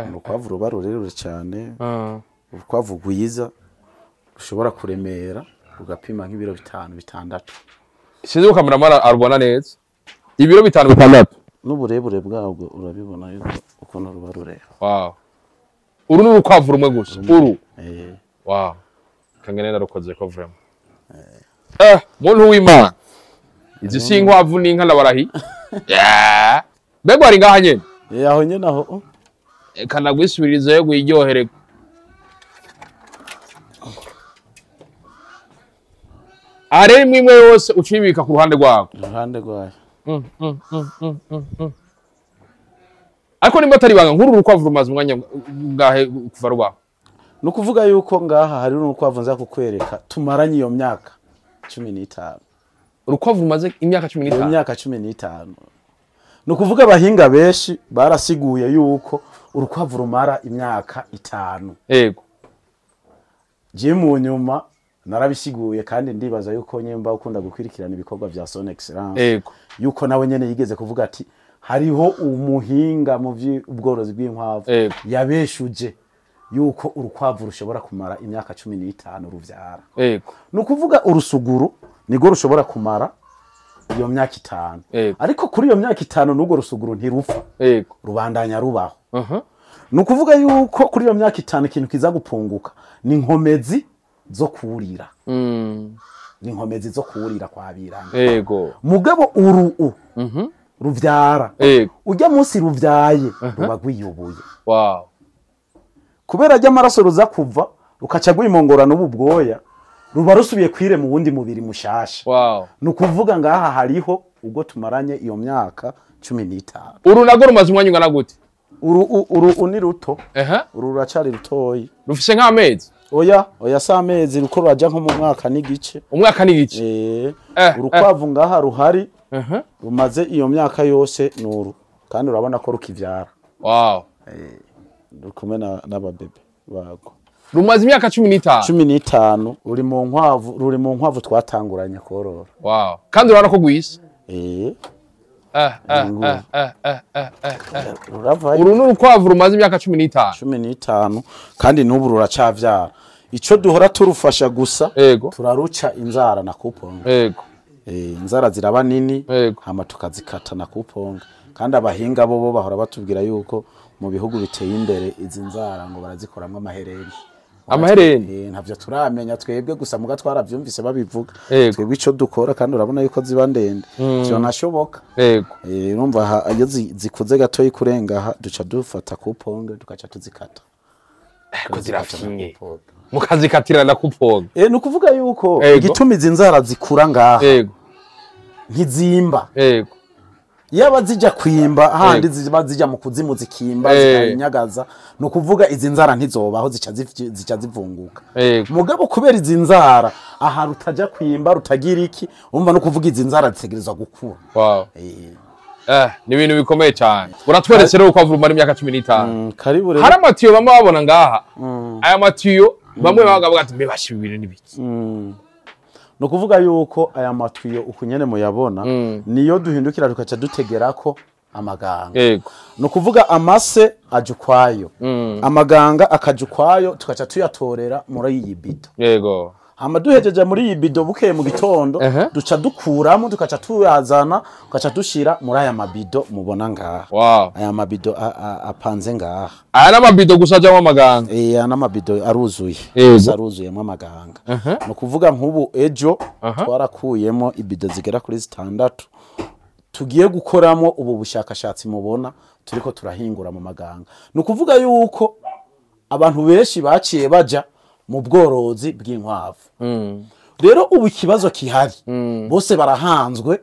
Urukwavu ruba rurerure cyane. Urukwavu rwiza rushobora kuremera rugapima nk'ibiro 5 6. Sinzi ko kameramara arubona neza. Ibiro 5 6. N'uburebure bwabwo urabibona yuko ukuntu ruba rurera. Wow. Uru ni urukwavu rumwe gusa. Uru. Wow. Kangene narukoze ko vraiment. Muntu w'Imana. Izi si inkwavu n'inka ndabarahi. Yeah. Mbega ari ngaha nyene. Aho nyene aho. Kana gwisubiriza yo gwiryohererwa. Are imwe yose ucibika ku ruhande rwawe. Ruhande rwawe. Ariko nimba atari banga nkuru urukwavu rumaze umwanya ngahe kuva rwawe. Nukuvuga yuko ngaha hari urukwavu nza kukwereka tumaranye iyo myaka 15. Urukwavu rumaze imyaka 15. Imyaka 15. Nukuvuga abahinga benshi barasiguye yuko urukwavu rumara imyaka 5. Yego. Je mu nyuma narabisiguye kandi ndibaza yuko nyemba ukunda gukwirikirana ibikorwa vya Son Excellence. Yego. Yuko nawe nyene yigeze kuvuga ati hariho umuhinga mu by'ubworozi bw'inkwavu yabeshuje yuko urukwavu rushobora kumara imyaka 15 ruvyara. Yego. Nukuvuga urusuguru nigo rushobora kumara iyo myaka 5. Ariko kuri iyo myaka 5 nubwo rusuguru ntirupfa. Yego. Rubandanya rubaho. Nukuvuga yuko kuri iyo myaka 5 ikintu kiza gupunguka ni nkomezi zo kurira. Ni nkomezi zo kurira kwabirana. Yego. Mugabo uru ruvyara. Yego. Ujya munsi ruvyaye ruba gwiyoboye. Wow. Kubera ajya amaraso ruza kuva rukaca gwimongora n'ubu bwoya ruba rusubiye kwire mu wundi mubiri mushasha. Wow. Nukuvuga ngaha hariho ubwo tumaranye iyo myaka 15. Uru nago rumaze umwanya ungana gute? Uru ni ruto. Uru ruracari rutoyi. Rufise nk'amezi? Oya, oya sa amezi ruko ruraja nko mu mwaka n'igice. Umwaka n'igice. Urukwavu ngaha ruhari rumaze iyo myaka yose nuru kandi urabona ko rukivyara. Wow. Rukumwe n'ababebe bago. Rumaze imyaka 15. 15 uri mu nkwavu, ruri mu nkwavu twatanguranye korora. Wow. Kandi urabona ko gwisa? Uru n'urukwavu rumaze imyaka 15. 15 kandi n'ubu ruracavyara. Ico duhora turufasha gusa turaruca inzara na kuponga. Yego. Inzara ziraba nini hama tukazikata na kuponga. Kandi abahinga bo bahora batubwira yuko mu bihugu biteye imbere izi nzara ngo barazikoramwe amahereni. Amahereni? Ntavyo turamenya twebwe gusa muga twaravyumvise babivuga. Twebwe ico dukora kandi urabona yuko ziba ndende. Vyo nashoboka. Yego. Urumva iyo zikuze gatoyi kurenga aha duca dufata kuponga tukaca tuzikata. Ko zirafinye. Mukazikatira na kuponga. Nukuvuga yuko igituma izi nzara zikura ngaha. Yego. Ntizimba. Yego. Yaba zijya kwimba handi ziba zijya mu kuzimu zikimba zikanyagaza nukuvuga izi nzara ntizobaho zica zivunguka. Mugabo kubera izi nzara aha rutaja kwimba rutagira iki umva no kuvuga izi nzara zitegerezwa gukura. Wow. Ni ibintu bikomeye cyane. Uratweretse rero uko rumara imyaka 15. Karibu rero. Hari amatiyo bamwe babona ngaha. Aya matiyo bamwe bavuga ati mbe ibintu nibiki. Nukuvuga yuko aya matiyo ukunyene muyabona niyo duhindukira tukaca dutegerako amaganga. Yego. Nukuvuga amase ajukwayo. Amaganga akajukwayo tukaca tuyatorera muri iyi bito. Yego. Hama duhejeje muri iyi bido, bukeye mu gitondo duca dukuramo, tukaca tuyazana, tukaca dushira muri aya mabido mubona ngaha. Aya mabido apanze ngaha. Aya n'amabido gusa ajamwo amaganga? Eh, aya n'amabido aruzuye. Aruzuyemo amaganga. Ni ukuvuga nk'ubu ejo twarakuyemo ibido zigera kuri 6 tugiye gukoramo ubu bushakashatsi mubona turiko turahingura mu maganga. Ni ukuvuga yuko abantu benshi baciye baja mu bworozi bw'inkwavu. Rero ubu ikibazo kihari, bose barahanzwe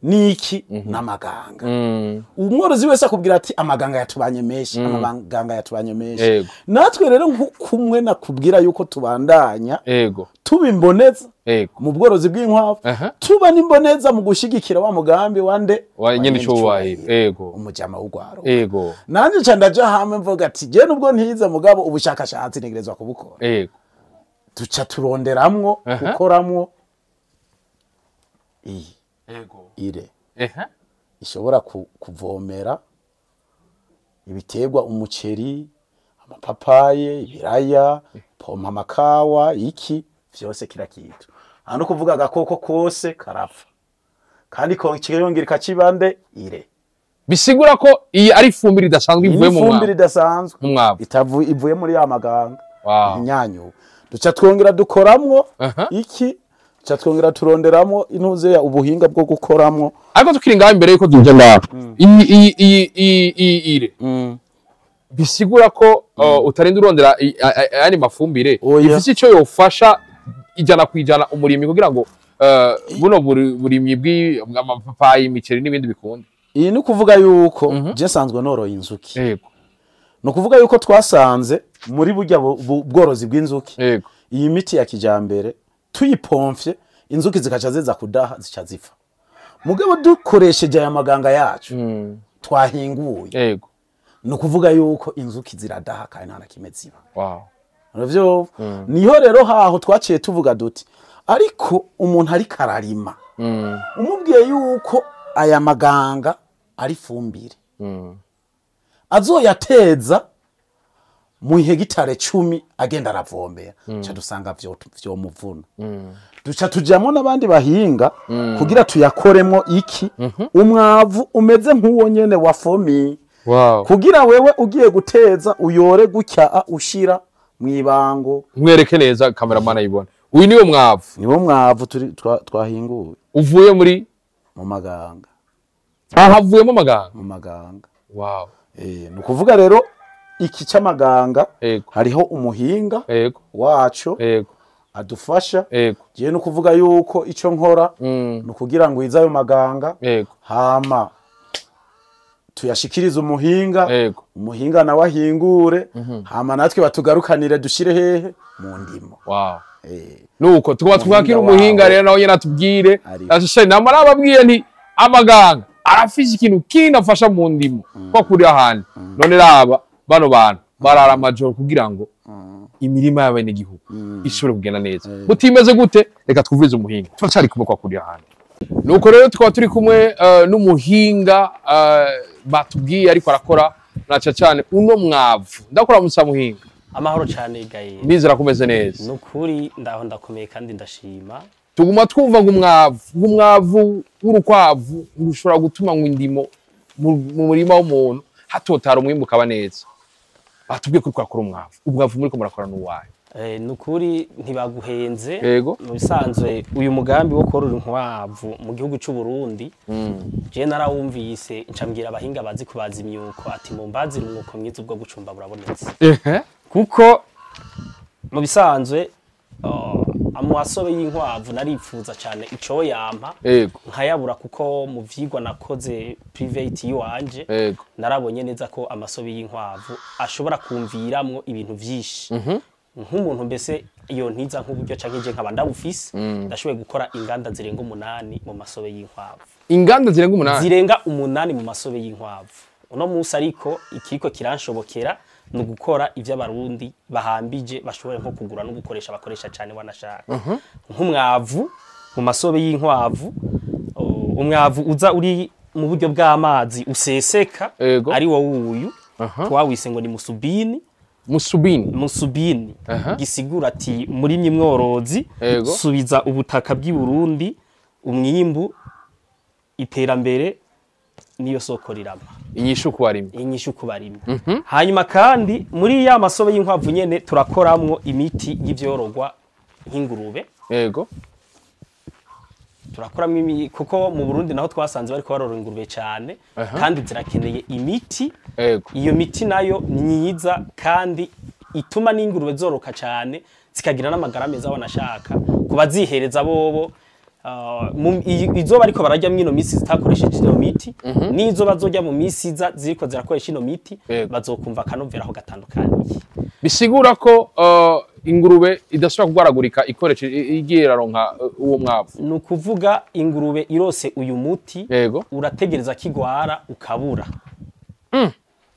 n'iki? N'amaganga. Umworozi wese akubwira ati amaganga yatubanye menshi, amaganga yatubanye menshi. Natwe rero kumwe nakubwira yuko tubandanya tuba imboneza mu bworozi bw'inkwavu, tuba n'imboneza mu gushigikira wa mugambi wande wa nyene icubahiro, umujama w'ugwaro. Nanje nca ndaja hamwe mvuga ati je nubwo ntize mugabo ubushakashatsi ntegerezwa kubukora. Duca turonderamwo gukoramwo iyi ire ishobora kuvomera ibiterwa, umuceri, amapapaye, ibiraya, pompa, amakawa, iki vyose kira kintu. Hano kuvuga agakoko kose karapfa, kandi kiyongera ikakibande ire. Bisigura ko iyi ari ifumbire idasanzwe ivuye mu mwavu. Ifumbire idasanzwe ivuye muri ya maganga inyanyu. Duca twongera dukoramwo iki, duca twongera turonderamwo intuze ya ubuhinga bwo gukoramwo. Ariko tukiri ngaho imbere yuko duja ngaho, iyi ire bisigura ko utarinda urondera ayandi mafumbire, ifise ico yofasha 100% umurimyi kugira ngo buno burimyi bw'amapapayi, imiceri n'ibindi bikunde. Iyi ni kuvuga yuko je nsanzwe noroye inzuki. Ni ukuvuga yuko twasanze muri burya bworozi bw'inzuki, iyi miti ya kijambere tuyipomfye inzuki zikaca ziza kudaha, zica zipfa. Mugabo dukoresheje aya maganga yacu twahinguye, ni ukuvuga yuko inzuki ziradaha kandi nta na kimwe ziba. Niho rero haho twaciye tuvuga duti ariko umuntu ariko ararima, umubwiye yuko aya maganga ari fumbire, azoyateza mu hegitare 10 agenda aravombera, duca dusanga vyomuvuna. Duca tujamwo n'abandi bahinga kugira tuyakoremwo iki umwavu umeze nk'uwo nyene wa fomi, kugira wewe ugiye guteza uyore gutya ushira mwibango. Mwereke neza cameraman ayibona. Uyu niwo mwavu. Niwo mwavu twahinguye. Uvuye muri mu maganga. Ahavuyemo maganga. Mu maganga. Ni ukuvuga rero iki c'amaganga hariho umuhinga wacu adufasha. Je no kuvuga yuko ico nkora ni kugira ngo izayo maganga, hama tuyashikirize umuhinga, umuhinga nawe ahingure, hama natwe batugarukanire dushire hehe mu ndimo. Nuko tuba twakira umuhinga rero nawe nyene atubwire. Namara ababwiye nti amaganga arafise ikintu kinafasha mu ndimo ko kuri ahandi. None raba bano bantu barara amajoro kugira ngo imirima y'abenegihugu ishobore kugenda neza. Mutimeze gute? Reka twumvirize umuhinga. Turacari kumwe kwa kuri ahandi. Nuko rero tukaba turi kumwe n'umuhinga batubwiye ariko arakora naca cyane uno mwavu. Ndakora musa muhinga. Amahoro cyane gaye. Ndizera kumeze neza. Nukuri ndaho ndakomeye kandi ndashima. Tuguma twumva ngo umwavu w'urukwavu ushobora gutuma ngo indimo mu murima w'umuntu hatotara umwimbu ukaba neza. Batubwiye ko twakora umwavu. Umwavu muri ko murakora n'uwayo. Nukuri ntibaguhenze. Mu bisanzwe uyu mugambi wo korora inkwavu mu gihugu cy'u Burundi, je narawumvise ncambwira abahinga bazi kubaza imyuko ati mumbazire umwuko mwiza ubwo gucumba burabonetse. Kuko mu bisanzwe amasobe y'inkwavu naripfuza cyane ico yampa nkayabura, kuko mu vyigwa nakoze private yiwanje narabonye neza ko amasobe y'inkwavu ashobora kumviramwo ibintu vyinshi. Nk'umuntu mbese iyo ntiza nk'uburyo canke je nkaba ndabufise, ndashoboye gukora inganda zirenga 8 mu masobe y'inkwavu. Inganda zirenga 8? Zirenga 8 mu masobe y'inkwavu. Uno munsi ariko ikiriko kiranshobokera ni gukora ivyo abarundi bahambije bashobore nko kugura no gukoresha bakoresha cyane wanashaka. Nk'umwavu mu masobe y'inkwavu, umwavu uza uri mu buryo bw'amazi useseka ari wo wuyu twawise ngo ni musubini. Musubini. Musubini gisigura ati murimyi mworozi subiza ubutaka bw'i Burundi, umwimbu, iterambere niyo soko rirama. Inyishu ku barimyi. Inyishu ku barimyi. Hanyuma kandi muri ya masobe y'inkwavu nyene turakoramwo imiti y'ivyorogwa nk'ingurube. Yego. Turakoramwo kuko mu Burundi naho twasanze bariko barorora ingurube cyane kandi zirakeneye imiti. Yego. Iyo miti nayo myiza kandi ituma n'ingurube zoroka cyane zikagira n'amagara meza wanashaka kubazihereza bobo. Izo bariko bararya mwino misi zitakoresheje ino miti n'izo bazorya mu misi iza ziriko zirakoresha ino miti bazokumva akanovera aho gatandukaniye. Bisigura ko ingurube idashobora kugwaragurika ikoresheje igiye iraronka uwo mwavu. Ni ukuvuga ingurube irose uyu muti urategereza kigwara ukabura.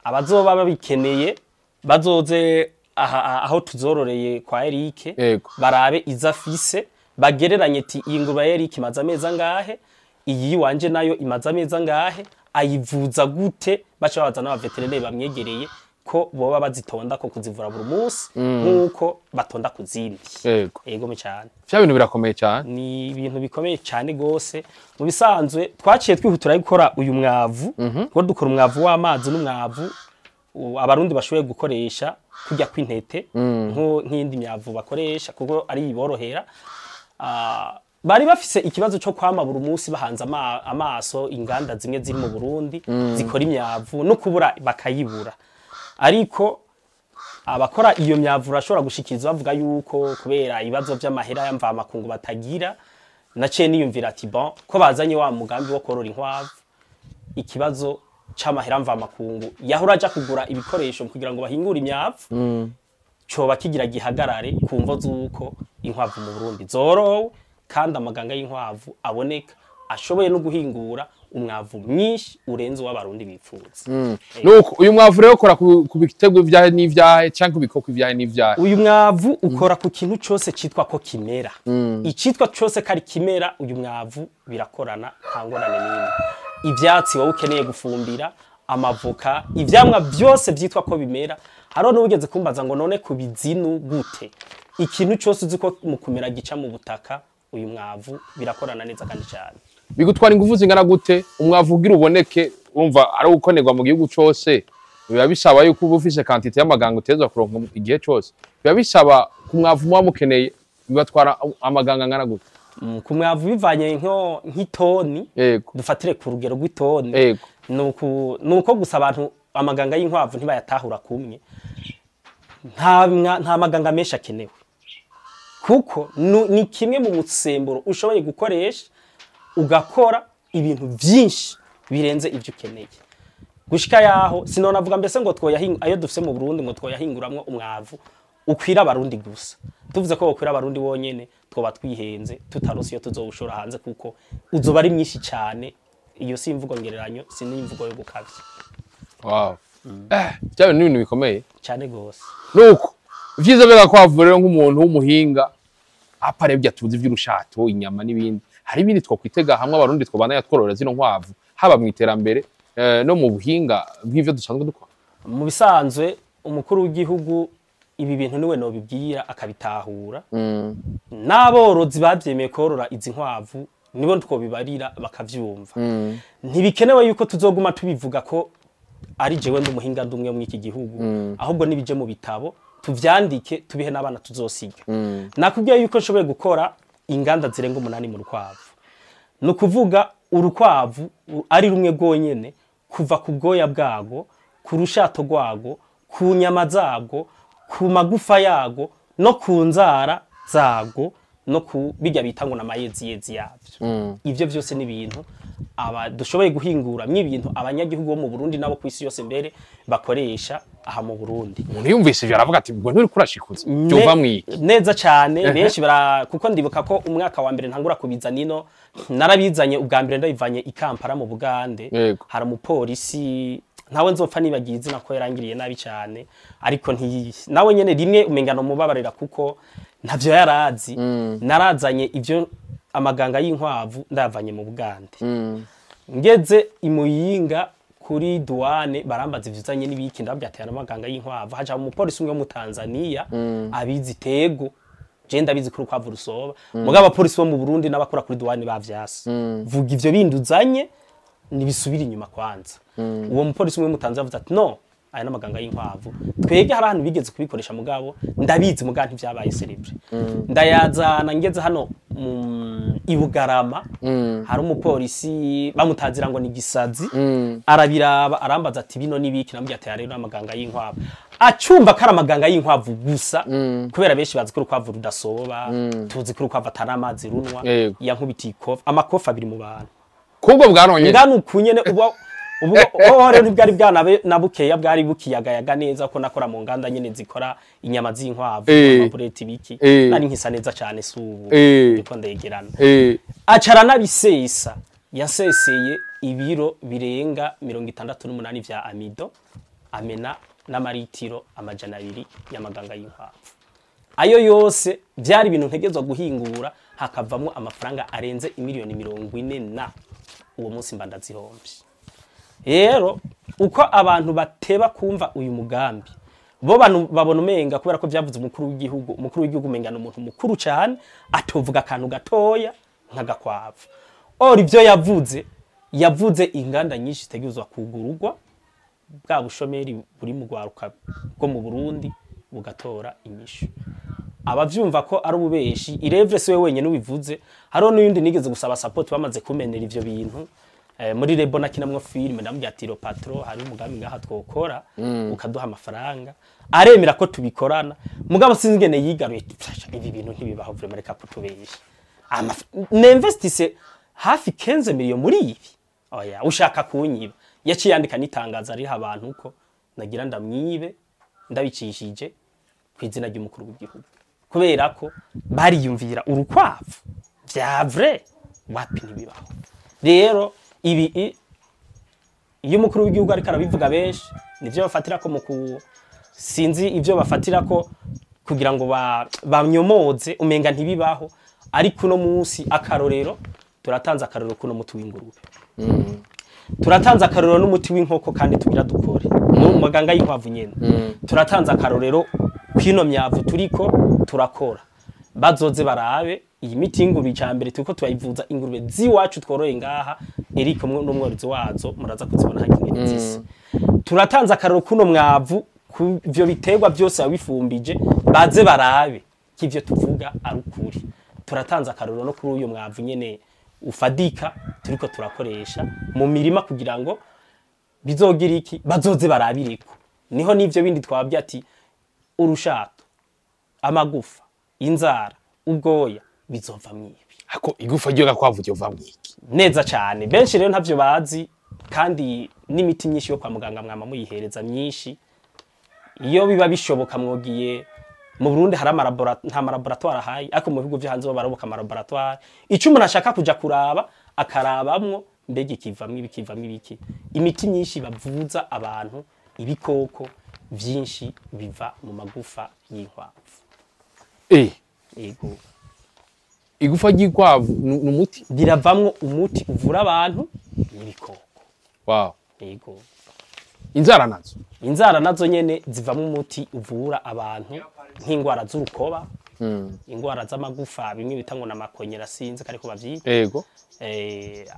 Abazoba babikeneye bazoze aho tuzororeye kwa Eric barabe izafise bagereranye ati iyi ngurube ya Eric imaze amezi angahe, iyi wanje nayo imaze amezi angahe, ayivuza gute, baca babaza n'abaveterineri bamwegereye ko boba bazitonda ko kuzivura buri munsi nkuko batonda kuzindi. Yego. Yego cyane. Vya bintu birakomeye cyane. Ni ibintu bikomeye cyane gose. Mu bisanzwe twaciye twihutura gukora uyu mwavu, ko dukora umwavu w'amazi n'umwavu abarundi bashoboye gukoresha kujya kw'intete nk'indi myavu bakoresha kuko ari iborohera. Bari bafise ikibazo cyo kwama buri munsi bahanze amaso inganda zimwe ziri mu Burundi zikora imyavu no kubura bakayibura. Ariko abakora iyo myavu urashobora gushikiriza bavuga yuko kubera ibibazo by'amahera y'amvamakungu batagira, naciye niyumvira ati bon ko bazanye wa mugambi wo korora inkwavu, ikibazo c'amahera mvamakungu yahora aja kugura ibikoresho kugira ngo bahingure imyavu coba kigira gihagarare ku mvo z'uko inkwavu mu Burundi zorowe kandi amaganga y'inkwavu aboneka ashoboye no guhingura umwavu mwinshi urenze uw'abarundi bipfuza. Nuko uyu mwavu rero ukora ku bitego ivyahe n'ivyahe canke kubikoko ivyahe n'ivyahe? Uyu mwavu ukora ku kintu cose citwa ko kimera. Icitwa cose kari kimera uyu mwavu birakorana nta ngorane n'imwe. Ivyatsi wowe ukeneye gufumbira, amavoka, ivyamwa byose vyitwa ko bimera. Haro n'ugeze kumbaza ngo none ku bizinu gute? Ikintu cose uzi ko mu kumera gica mu butaka uyu mwavu birakorana neza kandi cyane. Bigutwara ingufu zingana gute umwavu ugira uboneke? Urumva ari ukonerwa mu gihugu cose, biba bisaba yuko uba ufise quantité y'amaganga uteza kuronka igihe cose. Biba bisaba ku mwavu muba mukeneye bibatwara amaganga angana gute? Ku mwavu bivanye nk'itoni, dufatire ku rugero rw'itoni, nuko gusa abantu amaganga y'inkwavu ntibayatahura kumwe. Nta maganga menshi akenewe kuko ni kimwe mu musemburo ushoboye gukoresha ugakora ibintu byinshi birenze ibyo ukeneye. Gushika yaho sinonavuga mbese ngo twoyahinga ayo dufise mu Burundi ngo twoyahinguramwo umwavu ukwira abarundi gusa. Tuvuze ko ukwira abarundi bonyene twoba twihenze tutarose iyo tuzowushora hanze kuko uzoba ari myinshi cyane. Iyo si imvugo ngereranyo, si n'imvugo yo gukavya. Wow. Bya bintu bikomeye cyane gose. Nuko ivyiza bega kwavu rero nk'umuntu w'umuhinga aparebye atuzi ivy'urushato, inyama n'ibindi. Hari ibindi twokwitega hamwe abarundi twobana yatworora zino nkwavu haba mu iterambere no mu buhinga bw'ivyo dusanzwe dukora. Mu bisanzwe umukuru w'igihugu ibi bintu niwe no bibwira akabitahura. N'aborozi bavyemeye korora izi nkwavu nibo twobibarira bakavyumva. Ntibikenewe yuko tuzoguma tubivuga ko ari jewe ndi umuhinga ndumwe mu iki gihugu, ahubwo nibije mu bitabo tuvyandike tubihe n'abana tuzosiga. Nakubwiye yuko nshoboye gukora inganda zirenga 8 mu rukwavu. Nukuvuga urukwavu ari rumwe rwonyene kuva ku bwoya bwago, ku rushato rwago, ku nyama zabwo, ku magufa yago no ku nzara zago no ku bijya bita ngo namayezi yavyo. Ivyo byose ni ibintu aba dushoboye guhingura mw'ibintu abanyagihugu bo mu Burundi nabo ku isi yose mbere bakoresha aha mu Burundi. Umuntu yumvise ivyo aravuga ati ubwo nturi kurashikuza byova mwiki neza cyane. Benshi bara kuko ndibuka ko umwaka wa mbere ntangura kubiza nino narabizanye ubwa mbere ndabivanye i Kampala mu Bugande. Hari umupolisi ntawe nzopfa nibagiye izina ko yarangiriye nabi cyane, ariko nawe nyene rimwe umengano mubabarira kuko ntavyo yarazi. Narazanye ivyo amaganga y'inkwavu ndavanye mu Bugande. Ngeze imuyinga Kuri douane barambaza ivyuzanye n'ibiki, ndababwira ati amaganga y'inkwavu. Haja umupolisi umwe wo mu Tanzania abizi tego, je ndabizi ko urukwavu rusoba, mugabo abapolisi bo mu Burundi n'abakora kuri douane bavyase, vuga ivyo bindi uzanye nibisubira inyuma kwanza. Uwo mupolisi umwe mu Tanzania avuze ati no, aya n'amaganga y'inkwavu, twebwe hari ahantu bigeze kubikoresha, mugabo ndabizi, mugabo ntivyabaye célèbre. Ndayazana, ngeze hano mu Ibugarama hari umupolisi bamutazira ngo ni gisazi, arabiraba arambaza ati bino nibiki? Namubwiye ati rero n'amaganga y'inkwavu. Acumva ko ari amaganga y'inkwavu gusa, kubera benshi bazi ko urukwavu rudasoba, tuzi ko urukwavu atari amazi runwa. Yankubitiye ikofi, amakofi abiri mu bantu. Kubwo bwaronye. Ngana uku nyene. Uba ubu oh rero ntibwari bwanabe na bukeya, bwari bukiyagayaga neza ko nakora mu nganda nyene zikora inyama z'inkwavu, amabureti, biki. Nari nkisa neza cyane, si ubu ndiko ndegerana. Acara n'abisesa, yaseseye ibiro birenga 68 vya amidon, amena n'amaritiro 200 y'amaganga y'inkwavu. Ayo yose byari ibintu ntegezwa guhingura hakavamwo amafaranga arenze imiliyoni 40, na uwo munsi mba ndazihombye. Rero uko abantu bateba kumva uyu mugambi, bo banu babona umenga kubera ko vyavuze umukuru w'igihugu, umukuru w'igihugu umenga ni umuntu mukuru cyane atovuga akantu gatoya nk'agakwavu. Or ivyo yavuze, yavuze inganda nyinshi zitegerezwa kugururwa, bwa bushomeri buri mu rwaruka bwo mu Burundi bugatora inyishu. Abavyumva ko ari ububeshi, irevre siwe wenyene ubivuze, hariho n'uyundi nigeze gusaba support bamaze kumenera ivyo bintu muri Rebo nakinamwo filme. Ndamubwira ati le patron, hari umugambi ngaha twokora ukaduha amafaranga, aremera ko tubikorana, mugabo sinzi ingene yigaruye. Pfasha, ibi bintu ntibibaho vraiment, reka kutubesha. Ninvestisse hafi 15 millions muri ibi, oya ushaka kunyiba. Yaciye yandika n'itangazo ariha abantu ko nagira ndamwibe ndabicishije ku izina ry'umukuru w'igihugu, kubera ko bariyumvira urukwavu vya vrai, wapi, ntibibaho. Rero ibi iyo umukuru w'igihugu ariko arabivuga, benshi nivyo bafatira ko mu ku sinzi ivyo bafatira ko kugira ngo banyomoze, umenga ntibibaho. Ariko uno munsi akarorero turatanze, akarorero kuno muti w'ingurube, turatanze akarorero n'umuti w'inkoko, kandi tugira dukore mu maganga y'inkwavu nyene. Turatanze akarorero kwino myavu turiko turakora, bazoze barabe iyi miti y'ingurube. Icya mbere turiko turayivuza ingurube z'iwacu tworoye ngaha, Eric n'umworozi wazo muraza kuzibona hakingene zisa. Turatanze akarorero kuno mwavu, ku ivyo biterwa byose wabifumbije, baze barabe ko ivyo tuvuga ari ukuri. Turatanze akarorero no kuri uyu mwavu nyene ufadika turiko turakoresha mu mirima kugira ngo bizogira iki, bazoze barabiriko. Niho n'ivyo bindi twababwiye ati urushato, amagufa, inzara, ubwoya bizova mwibi. Ako igufa ryo gakwavu ryova mwiki? Neza cyane. Benshi rero ntavyo bazi, kandi n'imiti myinshi yo kwa muganga mwama muyihereza myinshi. Iyo biba bishoboka mwogiye mu Burundi hari nta malaboratoire ahayi, ariko mu bihugu vyo hanze bo baroboka amalaboratoire. Ico umuntu ashaka kuja kuraba akarabamwo, mbega ikivamwo ibiki, ivamwo ibiki. Imiti myinshi bavuza abantu, ibikoko vyinshi biva mu magufa y'inkwavu. Yego. Igufa ry'ikwavu ni umuti? Biravamwo umuti uvura abantu n'ibikoko. Yego. Inzara nazo? Inzara nazo nyene zivamwo umuti uvura abantu, nk'ingwara z'urukoba, ingwara z'amagufa, bimwe bita ngo namakonyera, sinzi kariko bavyita.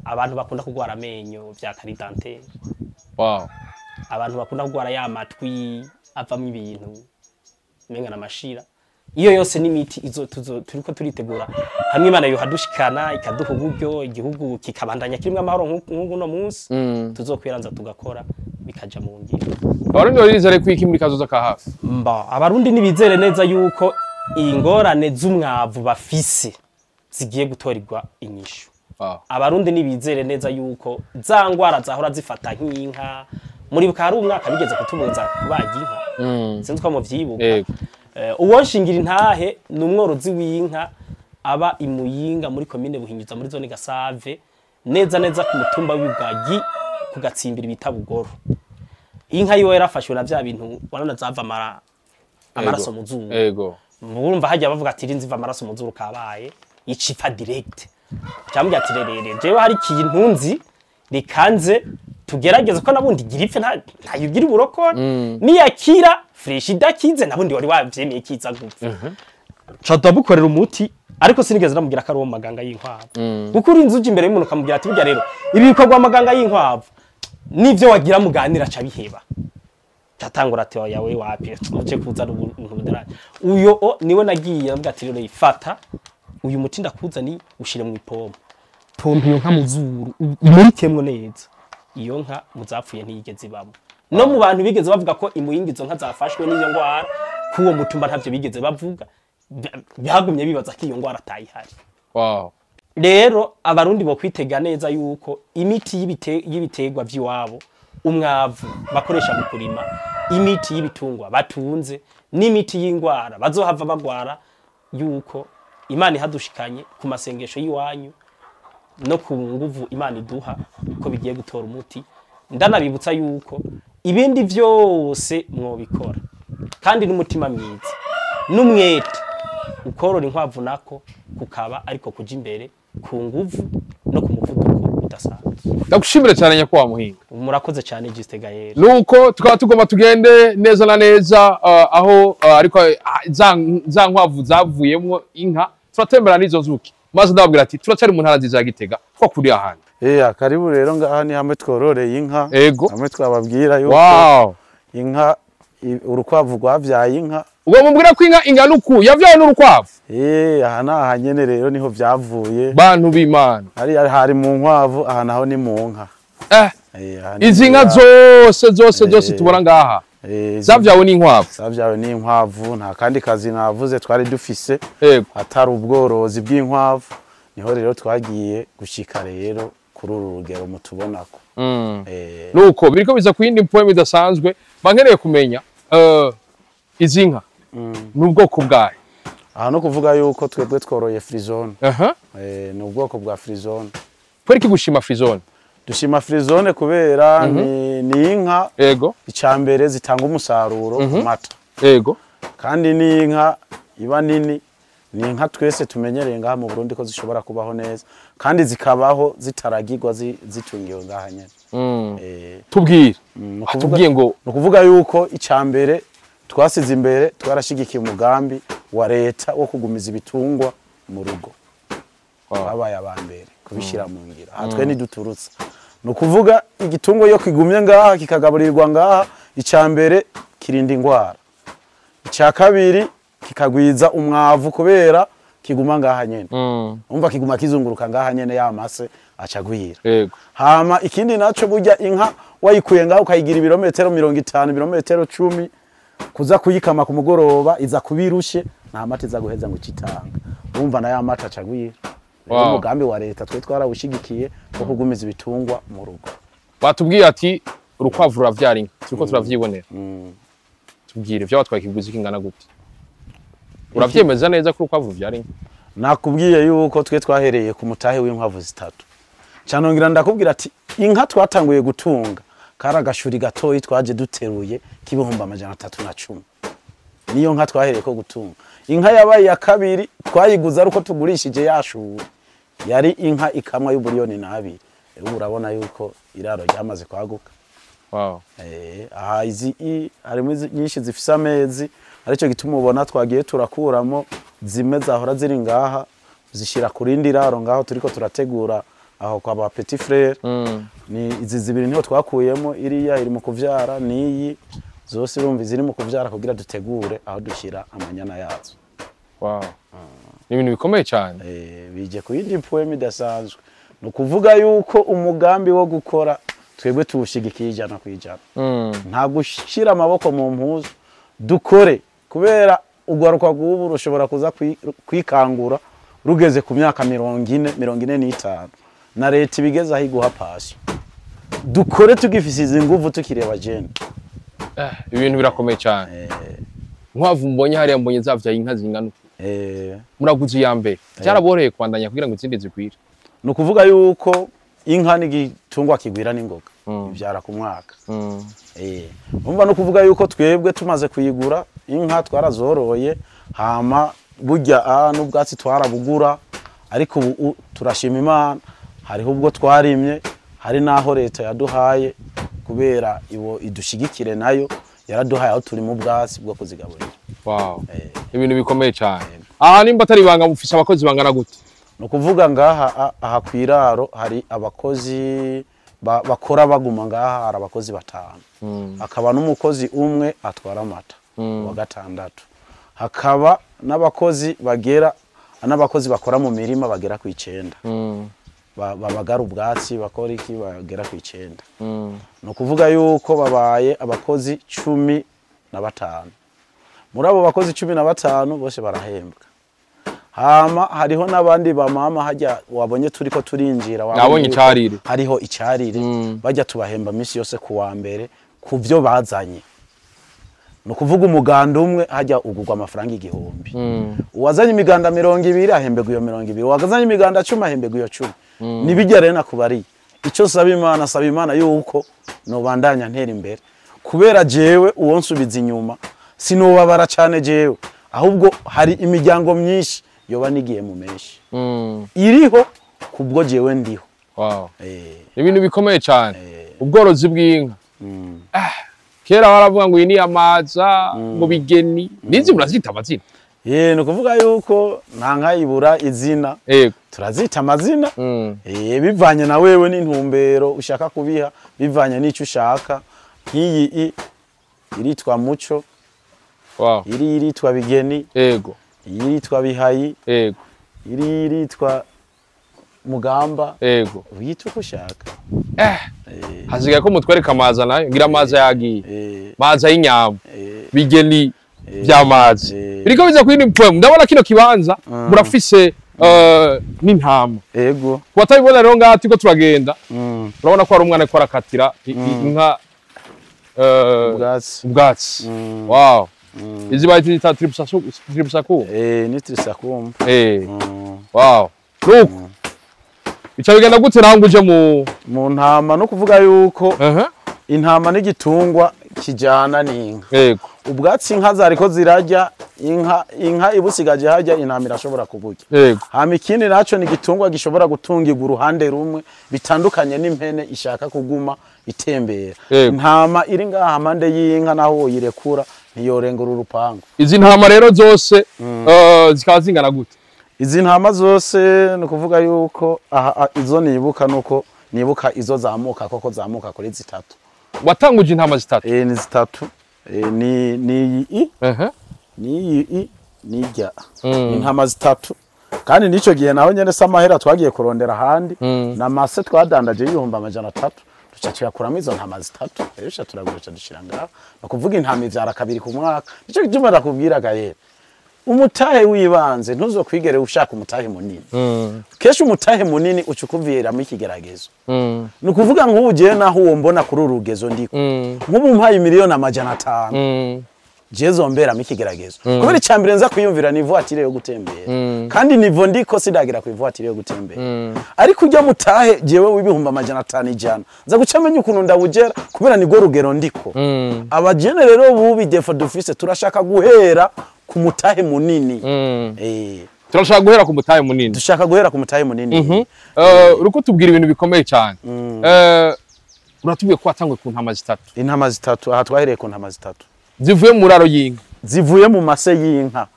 Abantu bakunda kugwara amenyo vya carie dentaire, abantu bakunda kugwara ya matwi avamwo ibintu umenga n'amashira, iyo yose n'imiti izo turiko turitegura hamwe Imana yohadushikana ikaduha uburyo, igihugu kikabandanya kirimwo amahoro nk'uku no munsi, tuzokwiranza tugakora bikaja mu ngiro. Abarundi barizere ko iki muri kazoza ka hafi? Mba abarundi nibizere neza yuko ingorane z'umwavu bafise zigiye gutorerwa inyishu. Abarundi nibizere neza yuko za ngwara zahora zifata nk'inka, muri hari umwaka bigeze kutubuza kubaga inka, sinzi ko muvyibuka. Yego. Uwo nshingira intahe ni umworozi w'inka aba imuyinga muri komine Buhinyuza, muri zone Gasave, neza neza ku mutumba w'Ibugagi, ku gatsimbiri bita Bugoro. Inka yiwe yarafashwe na vya bintu warana zava amaraso mu zuru. Murumva hajya bavuga ati rinzi iva amaraso mu zuru, kabaye icipfa direct. Cyambwira ati rerere jewe hari ikintu nzi rikanze. Tugerageze ko nabundi grippe ntayugira uburokore, niyakira fresh, idakize nabundi wari wavyemeye kiza gupfa. Ca ndabukorera umuti, ariko sinigeze namubwira ko ari uwo mu maganga y'inkwavu, kuko uri inzu uja imbere y'umuntu ukamubwira ati burya rero ibi bikorwa mu maganga y'inkwavu, n'ivyo wagira muganira aca biheba, catangura ati oya we wapi, uje kuzana ubuntu budaranye. Uyo o niwe nagiye ambwira ati rero ifata uyu muti ndakuzani, ushire mu ipompo, pompa iyo nka mu zuru, umurikemwo neza. Iyo nka muzapfuye ntiyigeze ibamo. No mu bantu bigeze bavuga ko imuyinga izo nka zafashwe n'iyo ngwara k'uwo mutumba, ntavyo bigeze bavuga. Byagumye bibaza ko iyo ngwara atayihari. Rero abarundi bo kwitega neza yuko imiti y'ibiterwa vy'iwabo, umwavu bakoresha mu kurima, imiti y'ibitungwa batunze n'imiti y'ingwara bazohava bagwara, yuko Imana ihadushikanye ku masengesho y'iwanyu no ku nguvu Imana iduha, ko bigiye gutora umuti. Ndanabibutsa yuko ibindi vyose mwobikora kandi n'umutima mwiza n'umwete, ukorora inkwavu nako kukaba ariko kuja imbere ku nguvu no ku muvuduko udasanzwe. Ndagushimire cyane, nyakubahwa muhinga. Murakoze cyane, Juste Gaël. Nuko tukaba tugomba tugende neza na neza aho ariko za nkwavu zavuyemwo inka, turatembera n'izo nzuki, maze ndababwira ati turacyari mu ntara nziza ya Gitega, twakuriye ahandi. Karibu rero, ngaha ni hamwe twororeye inka. Hamwe twababwira yuko inka urukwavu rwavyaye inka. Ubwo mubwira ko inka ingana uku yavyawe n'urukwavu? Aha ni aha nyene rero niho vyavuye. Bantu b'Imana! Hariya hari mu nkwavu, aha naho ni mu nka. Aha ni Izi mu nka nka. zose zose zose tubona ngaha zavyawe n'inkwavu? Zavyawe n'inkwavu. Nta kandi kazi navuze twari dufise atari ubworozi bw'inkwavu. Niho rero twagiye gushika rero kuri uru rugero mutubonako. Nuko biriko biza ku yindi poem idasanzwe bankeneye kumenya, izi nka n'ubwoko bwayo? Aha no kuvuga yuko twebwe tworoye Frisonne. Ni ubwoko bwa Frisonne. Kubera iki gushima Frisonne? Dushima Frisonne kubera ni inka icya mbere zitanga umusaruro ku mata, kandi ni inka iba nini. Ni inka twese tumenyereye ngaha mu Burundi ko zishobora kubaho neza kandi zikabaho zitaragirwa, zitungiwe ngaha nyene. Tubwire. Ni ukuvuga- Tubwiye ngo ni ukuvuga yuko icya mbere twasize imbere, twarashigikiye umugambi wa leta wo kugumiza ibitungwa mu rugo. Twabaye aba mbere kubishyira mu ngiro. Aha twe ntiduturutse. Ni ukuvuga igitungwa iyo kigumye ngaha, kikagaburirwa ngaha, icya mbere kirinda indwara, icya kabiri kikagwiza umwavu kubera kiguma ngaha nyene. Umva, kiguma kizunguruka ngaha nyene, ya mase acagwira. Hama ikindi naco, burya inka wayikuye ngaho ukayigira ibirometero 50, ibirometero 10, kuza kuyikama ku mugoroba iza kubirushe, nta mata iza guheza ngo icitanga. Urumva na ya mata acagwira. Rero umugambi wa leta twe twarawushigikiye wo kugumiza ibitungwa mu rugo. Batubwiye ati urukwavu ruravyara inka, turiko turavyibonera. Tubwire, vyabatwaye ikiguzi kingana gute? Uravyemeza neza ko urukwavu ruvyara inka? Nakubwiye yuko twe twahereye ku mutahe w'inkwavu zitatu. Canongera ndakubwira ati inka twatanguye gutunga kari agashuri gatoyi twaje duteruye k'310,000. Niyo nka twahereye ko gutunga. Inka yabaye iya kabiri twayiguze ari uko tugurishije yashuwe, yari inka ikamwa y'2,000,000. Rero urabona yuko iraro ryamaze kwaguka. Aha izi harimo nyinshi zifise amezi, aricyo gituma ubona twagiye turakuramo zimwe zahora ziri ngaha, zishira ku rindi raro ngaho turiko turategura aho kwa ba petit frère. Ni izi zibiri niho twakuyemo, iriya iri mu kuvyara niyi, zose urumva iziri mu kuvyara kugira dutegure aho dushyira amanyana yazo. Wow. Ni ibintu bikomeye cyane. Bije ku yindi poem idasanzwe. Ni ukuvuga yuko umugambi wo gukora twebwe tuwushigikiye 100%. Nta gushyira amaboko mu mpuzu, dukore, kubera urwaruka rw'ubu rushobora kuza kwikangura rugeze ku myaka 40, 45, na leta ibigeze aho iguha passion. Dukore tugifise izi nguvu, tukireba jene. Ibintu birakomeye cyane. Inkwavu mbonye hariya, mbonye zavyaye inka zingana uku. Muraguze iya mbere, byaraboroheye kubandanya kugira ngo izindi zigwire? Ni ukuvuga yuko inka n'igitungwa kigwira n'ingoga, ibyara ku mwaka. Umva, no kuvuga yuko twebwe tumaze kuyigura inka twarazoroye, hama burya n'ubwatsi twarabugura, ariko ubu turashima Imana, hariho ubwo twarimye. Hari naho leta yaduhaye kubera ibo idushigikire, nayo yaraduhaye aho turi mu bwatsi bwo kuzigaburira. Wow. Ibintu bikomeye cyane. Aha nimba atari ibanga, mufise abakozi bangana gute? Ni ukuvuga ngaha aha ku iraro hari abakozi bakora baguma ngaha, hari abakozi 5, hakaba n'umukozi umwe atwara amata wa gatandatu, hakaba n'abakozi bagera n'abakozi bakora mu mirima bagera ku 9, babagara ubwatsi, bakora iki, bagera ku 9. Ni ukuvuga yuko babaye abakozi 15. Muri abo bakozi 15 bose barahembwa. Hama hariho n'abandi bamama hajya wabonye turiko turinjira, Nabonye icarire. Hariho icarire, bajya tubahemba misi yose ku wa mbere ku byo bazanye. Ni ukuvuga umuganda umwe hajya ugurwa amafaranga 1000. Uwazanye imiganda 20 ahembegwa iyo 20, uwazanye imiganda 10 ahembegwa iyo 10. Nibijya rero nakubariye. Icyo saba Imana, saba Imana yuko nobandanya ntera imbere, kubera jewe uwo nsubiza inyuma sinobabara cyane jewe, ahubwo hari imiryango myinshi yoba nigiye mu menshi iriho kubwo jewe ndiho. Wow. Ibintu bikomeye cyane. Ubworozi bw'inka. Kera baravuga ngo iyi ni amaza ngo bigeni, nizi murazita amazina. Ni ukuvuga yuko nta nka ibura izina. Yego. Turazita amazina. Bivanye na wewe n'intumbero ushaka kubiha, bivanye n'icyo ushaka. Nk'iyi iritwa Muco. Wow. Iri iritwa Bigeni. Yego. Iyi iritwa Bihayi. Yego. Iri iritwa Mugamba. Yego. Uyita uko ushaka. Hasigaye ko mutwereka amaza nayo, ngira amaza yagiye. Maza y'inyambo. Bigeni by'amazi. Biriko biza kuri poem. Ndabona kino kibanza murafise n'intama. Yego. Kubatabibona rero ngaha turiko turagenda. Urabona ko hari umwana ariko arakatira inka ubwatsi. Ubwatsi. Wow. Izi bayita tripsaku. Ni trisakum. Wow. Nuko bica bigenda gute naho nguje mu ntama? No kuvuga yuko intama n'igitungwa kijana n'inka. Yego. Ubwatsi inka zariko zirajya, inka ibusigaje hajya, intama irashobora kuburya. Yego. Hama ikindi naco ni igitungwa gishobora gutungirwa uruhande rumwe, bitandukanye n'impene ishaka kuguma itembera. Intama iri ngaha mpande y'inka naho woyirekura ntiyorengera urupangu. Izi ntama rero zose zikaba zingana gute? Izi ntama zose ni ukuvuga yuko aha izo nibuka nuko nibuka izo zamuka koko zamuka kuri 3. Watanguje intama 3? Ni 3. Ni iyi ni iyi nijya. Intama 3. Kandi nico gihe naho nyene samahera twagiye kurondera ahandi, na mase twadandaje 300,000, duca tuyakuramo izo ntama 3. Rero turagurisha dushira ngaha. No kuvuga intama ivyara 2 ku mwaka. Nico gituma ndakubwira gaye. Umutahe wibanze ntuzokwigere ushaka umutahe munini. Kesho umutahe munini ucukuviramo ikigeragezo. Ni ukuvuga nk'ubu jewe naho uwo mbona kuri urugezo ndiko. Nk'ubu mpaye 500,000,000. Jewe zomberamo ikigeragezo. Kubera icambere nza kwiyumvira ni voiture yo gutembera. Kandi nivo ndiko sidagira ku voiture yo gutembera. Ariko ujya mutahe jewe w'500,000 nza guca menya ukuntu ndawugera kubera nigwo rugero ndiko. Abajene rero bubi defo dufise turashaka guhera ku mutahe munini. Turashaka guhera ku mutahe munini. Dushaka guhera ku mutahe munini. Uruko tubwira ibintu bikomeye cyane. Uratubwiye ko watangwe ku ntama 3. Intama 3 aha twahereye ku ntama 3. Zivuye mu raro y'inka. Zivuye mu mase y'inka.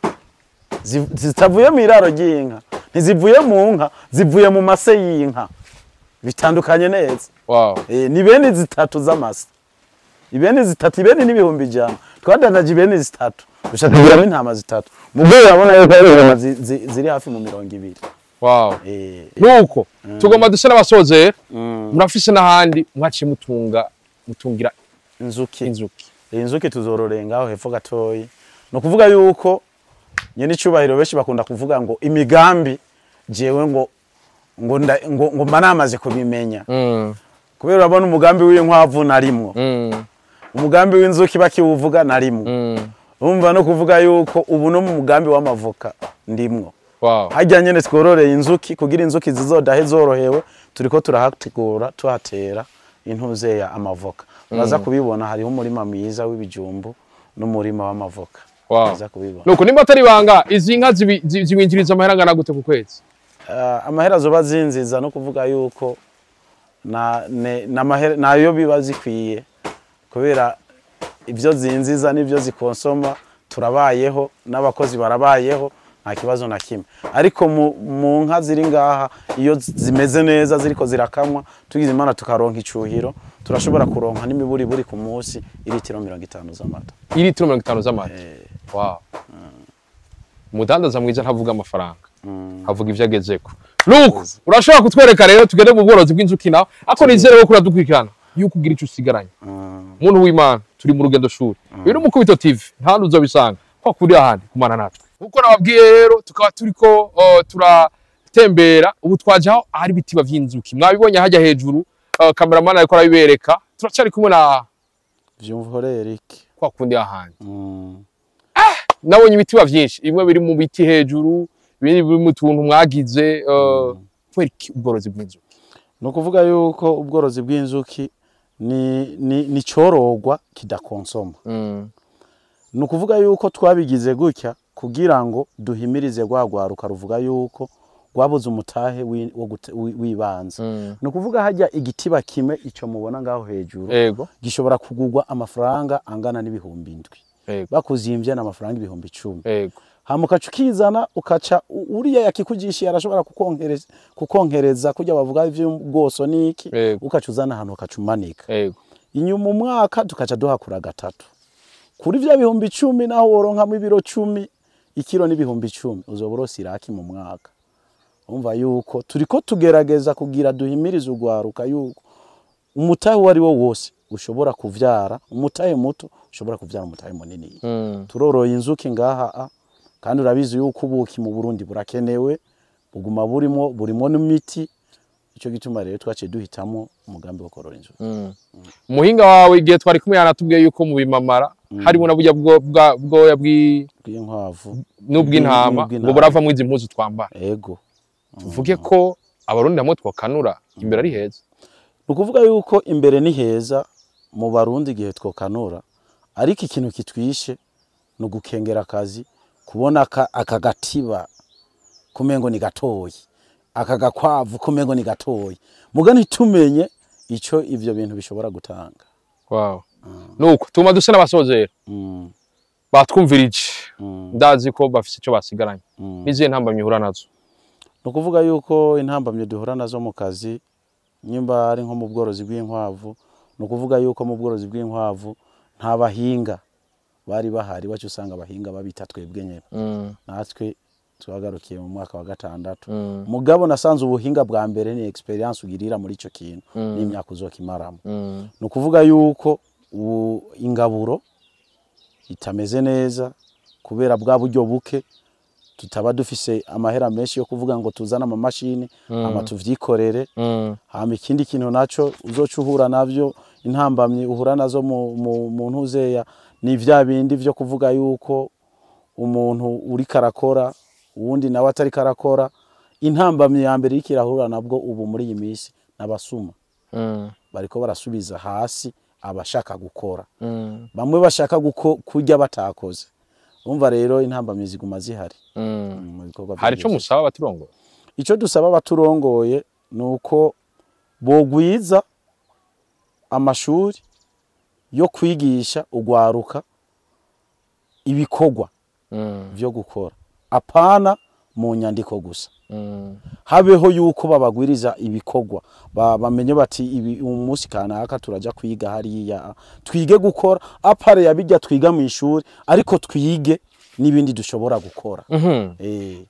Zitavuye mu iraro ry'inka. Ntizivuye mu nka, zivuye mu mase y'inka. Bitandukanye neza. Wow. Ni bene 3 z'amase. Ibene 3, ibene n'100,000. Twadandaje ibene 3. Dushaka kuguramo intama 3. Mugabo urabona yuko ari intama ziri hafi mu 20. Wow. Nuko tugomba duse n'abasozera. Murafise n'ahandi mwaciye mutungira inzuki. Inzuki. Inzuki tuzororengaho hepfo gatoyi. No kuvuga yuko nyene icubahiro benshi bakunda kuvuga ngo imigambi jewe ngo ngo mba namaze kubimenya. Kubera urabona umugambi w'inkwavu narimwo. Umugambi w'inzuki bakiwuvuga narimwo. Umva no kuvuga yuko ubu no mu mugambi w'amavoka ndimwo. Wow. Hajya nyene twororeye inzuki kugira inzuki zizodahe zorohewe, turiko turahategura tuhatera intuze ya amavoka. Uraza kubibona hariho umurima mwiza w'ibijumbu n'umurima w'amavoka. Wow. Uraza kubibona. Nuko nimba atari banga izi nka zibinjiriza amahera angana gute ku kwezi? Amahera zoba zinziza no kuvuga yuko Nayo biba zikwiye kubera ibyo zinziza n'ibyo zikonsoma, turabayeho n'abakozi barabayeho, nta kibazo na kimwe. Ariko mu nka ziri ngaha, iyo zimeze neza ziriko zirakamwa, tugize Imana tukaronka icuhiro, turashobora kuronka n'imiburiburi ku munsi iritiro 50 z'amata. Iritiro 50 z'amata. Wow. Umudandaza mwiza ntavuga amafaranga, avuga ivyo agezeko. Nuko urashobora kutwereka rero tugende mu bworozi bw'inzuki nawe, ako nizere ko uradukurikirana yuko ugira ico usigaranye. Muntu w'Imana, turi mu rugendo shuri. Uyu ni Umukubito TV, nta uzobisanga kwa kuri ahandi kumana natwe. Nkuko nababwiye rero, tukaba turiko turatembera, ubu twaje aho ahari ibitiba vy'inzuki. Mwabibonye hajya hejuru, cameraman ariko arabibereka. Turacari kumwe na Vyumvuhore Eric. Kwa kundi ahandi. Nabonye ibitiba vyinshi, bimwe biri mu biti hejuru, ibindi biri mu tuntu mwagize. Kubera iki ubworozi bw'inzuki? Ni ukuvuga yuko ubworozi bw'inzuki ni corogwa kidakonsoma. Ni ukuvuga yuko twabigize gutya kugira ngo duhimirize rwagwaruka ruvuga yuko rwabuze umutahe w'ibanze. Ni ukuvuga hajya igitiba kimwe ico mubona ngaho hejuru gishobora kugurwa amafaranga angana n'7,000. Bakuzimvye n'amafaranga 10,000. Hama ukaca ukizana, ukaca uriya yakikugishiye arashobora kukonkereza kujya bavuga ivy'ubwoso niki, ukaca uzana ahantu ukaca umanika. Inyuma umwaka tukaca duhakura gatatu. Kuri vya 10,000 naho woronkamwo ibiro 10, ikiro ni 10,000, uzoba uronse iraki mu mwaka. Umva yuko turiko tugerageza kugira duhimirize urwaruka yuko umutahe uwo ari wo wose ushobora kuvyara umutahe muto, ushobora kuvyara umutahe munini. Turoroye inzuki ngaha, kandi urabizi yuko ubuki mu Burundi burakenewe, buguma burimo n'imiti. Ico gituma rero twaciye duhitamo umugambi wo korora inzuki. Umuhinga wawe igihe twari kumwe yaratubwiye yuko mu bimamara harimo na burya bwoya bw'inkwavu n'ubw'intama, ngo buravamwo izi mpuzu twambara. Ego. Tuvuge ko Abarundi hamwe twokanura imbere ari heza. Ni ukuvuga yuko imbere ni heza mu Barundi igihe twokanura, ariko ikintu kitwishe ni ugukengera akazi, kubona aka gatiba kumengo ni gatoyi, aka gakwavu kumengo ni gatoyi, muga ntitumenye ico ivyo bintu bishobora gutanga. Wow. Nuko tuma duse n'abasozera. Batwumvirije. Ndazi ko bafise ico basigaranye. Nizihe ntambamye uhura nazo? Ni ukuvuga yuko intambamye duhura nazo mu kazi, nyimba ari nko mu bworozi bw'inkwavu, ni ukuvuga yuko mu bworozi bw'inkwavu nta bahinga bari bahari, wacu usanga abahinga babita twebwe nyene. Natwe twagarukiye mu mwaka wa 6. Mugabo nasanze ubuhinga bwa mbere ni experience ugirira muri ico kintu n'imyaka uzokimaramo. Ni ukuvuga yuko ingaburo itameze neza kubera bwa buryo buke, tutaba dufise amahera menshi yo kuvuga ngo tuzane ama mashini ama tuvyikorere. Hama ikindi kintu naco uzoca uhura navyo, intambamye uhura nazo mu ntuzeya, ni vya bindi vyo kuvuga yuko umuntu uri karakora uwundi nawe atari karakora. Intambamye ya mbere ikirahura nabwo ubu muri iyi minsi nabasuma. Bariko barasubiza hasi abashaka gukora. Bamwe bashaka kurya batakoze. Umva rero intambamye ziguma zihari. Mu bikorwa Hari ico musaba abaturongoye? Ico dusaba abaturongoye nuko bogwiza amashuri yo kwigisha ugwaruka ibikorwa vyo gukora, apana mu nyandiko gusa. Habeho yuko babagwiriza ibikorwa, bamenye bati ibi umunsi kanaka turaja kwiga hariya, twige gukora apare yabijya twiga mu ishuri, ariko twige n'ibindi dushobora gukora.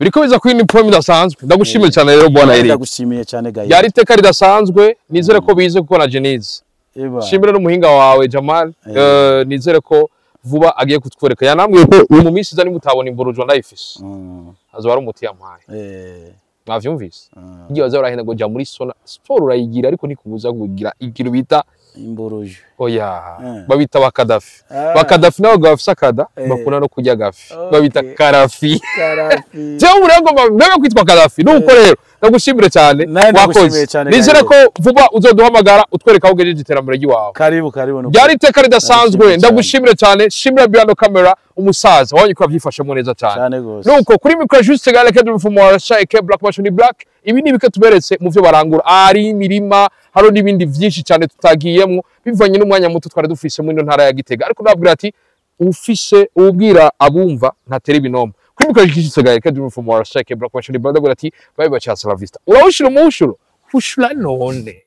Biriko biza kuri ni poem idasanzwe. Ndagushimiye cyane rero bwana Eric. Ndagushimiye cyane Gaye. Yari iteka ridasanzwe, nizere ko bize kuko na Jenise. Shimira n'umuhinga wawe Jamal, nizere ko vuba agiye kutwereka. Yanambwiye ko uyu mu minsi iza nimutabona imburujwa ndayifise. Azoba ari umuti yampaye. Mwavyumvise? Igihe baza barahenda ngo ja muri sona, sport urayigira ariko ntikubuza kugira ikintu bita imburujwe. Oya, babita bakadafi. Bakadafi nabo bafise akada, bakunda no kurya gafi. Babita karafi. Karafi. Jewe ubu rero ngomba mbebe kwitwa Kadafi. Nuko rero Ndagushimire cyane. Nawe ndagushimiye Wakoze. cyane, Nizere ko Gael. vuba uzoduhamagara utwereka aho ugejeje iterambere ry'iwawe. Karibu, karibu, nukuri. Byari iteka ridasanzwe. Ndagushimiye cyane. Ndagushimire cyane. Shimira Beyond Camera, umusaza wabonye ko yabyifashemo neza cyane. Cyane gose. Nuko kuri micro Juste Gale Kedru from Warasha eke Black Machine Black, ibi ni bike tuberetse mu byo barangura, ari imirima, haro n'ibindi byinshi cyane tutagiyemwo bivanye n'umwanya muto twari dufise muri ino ntara ya Gitega, ariko ndababwira ati ufise ubwira abumva ntatera ibinomo. Kuri micro Juste Gale Kedru from Warasha eke Black Machine Black, ndababwira ati bye bye, ciao, la vista. Urawushira umushuro, ushura none.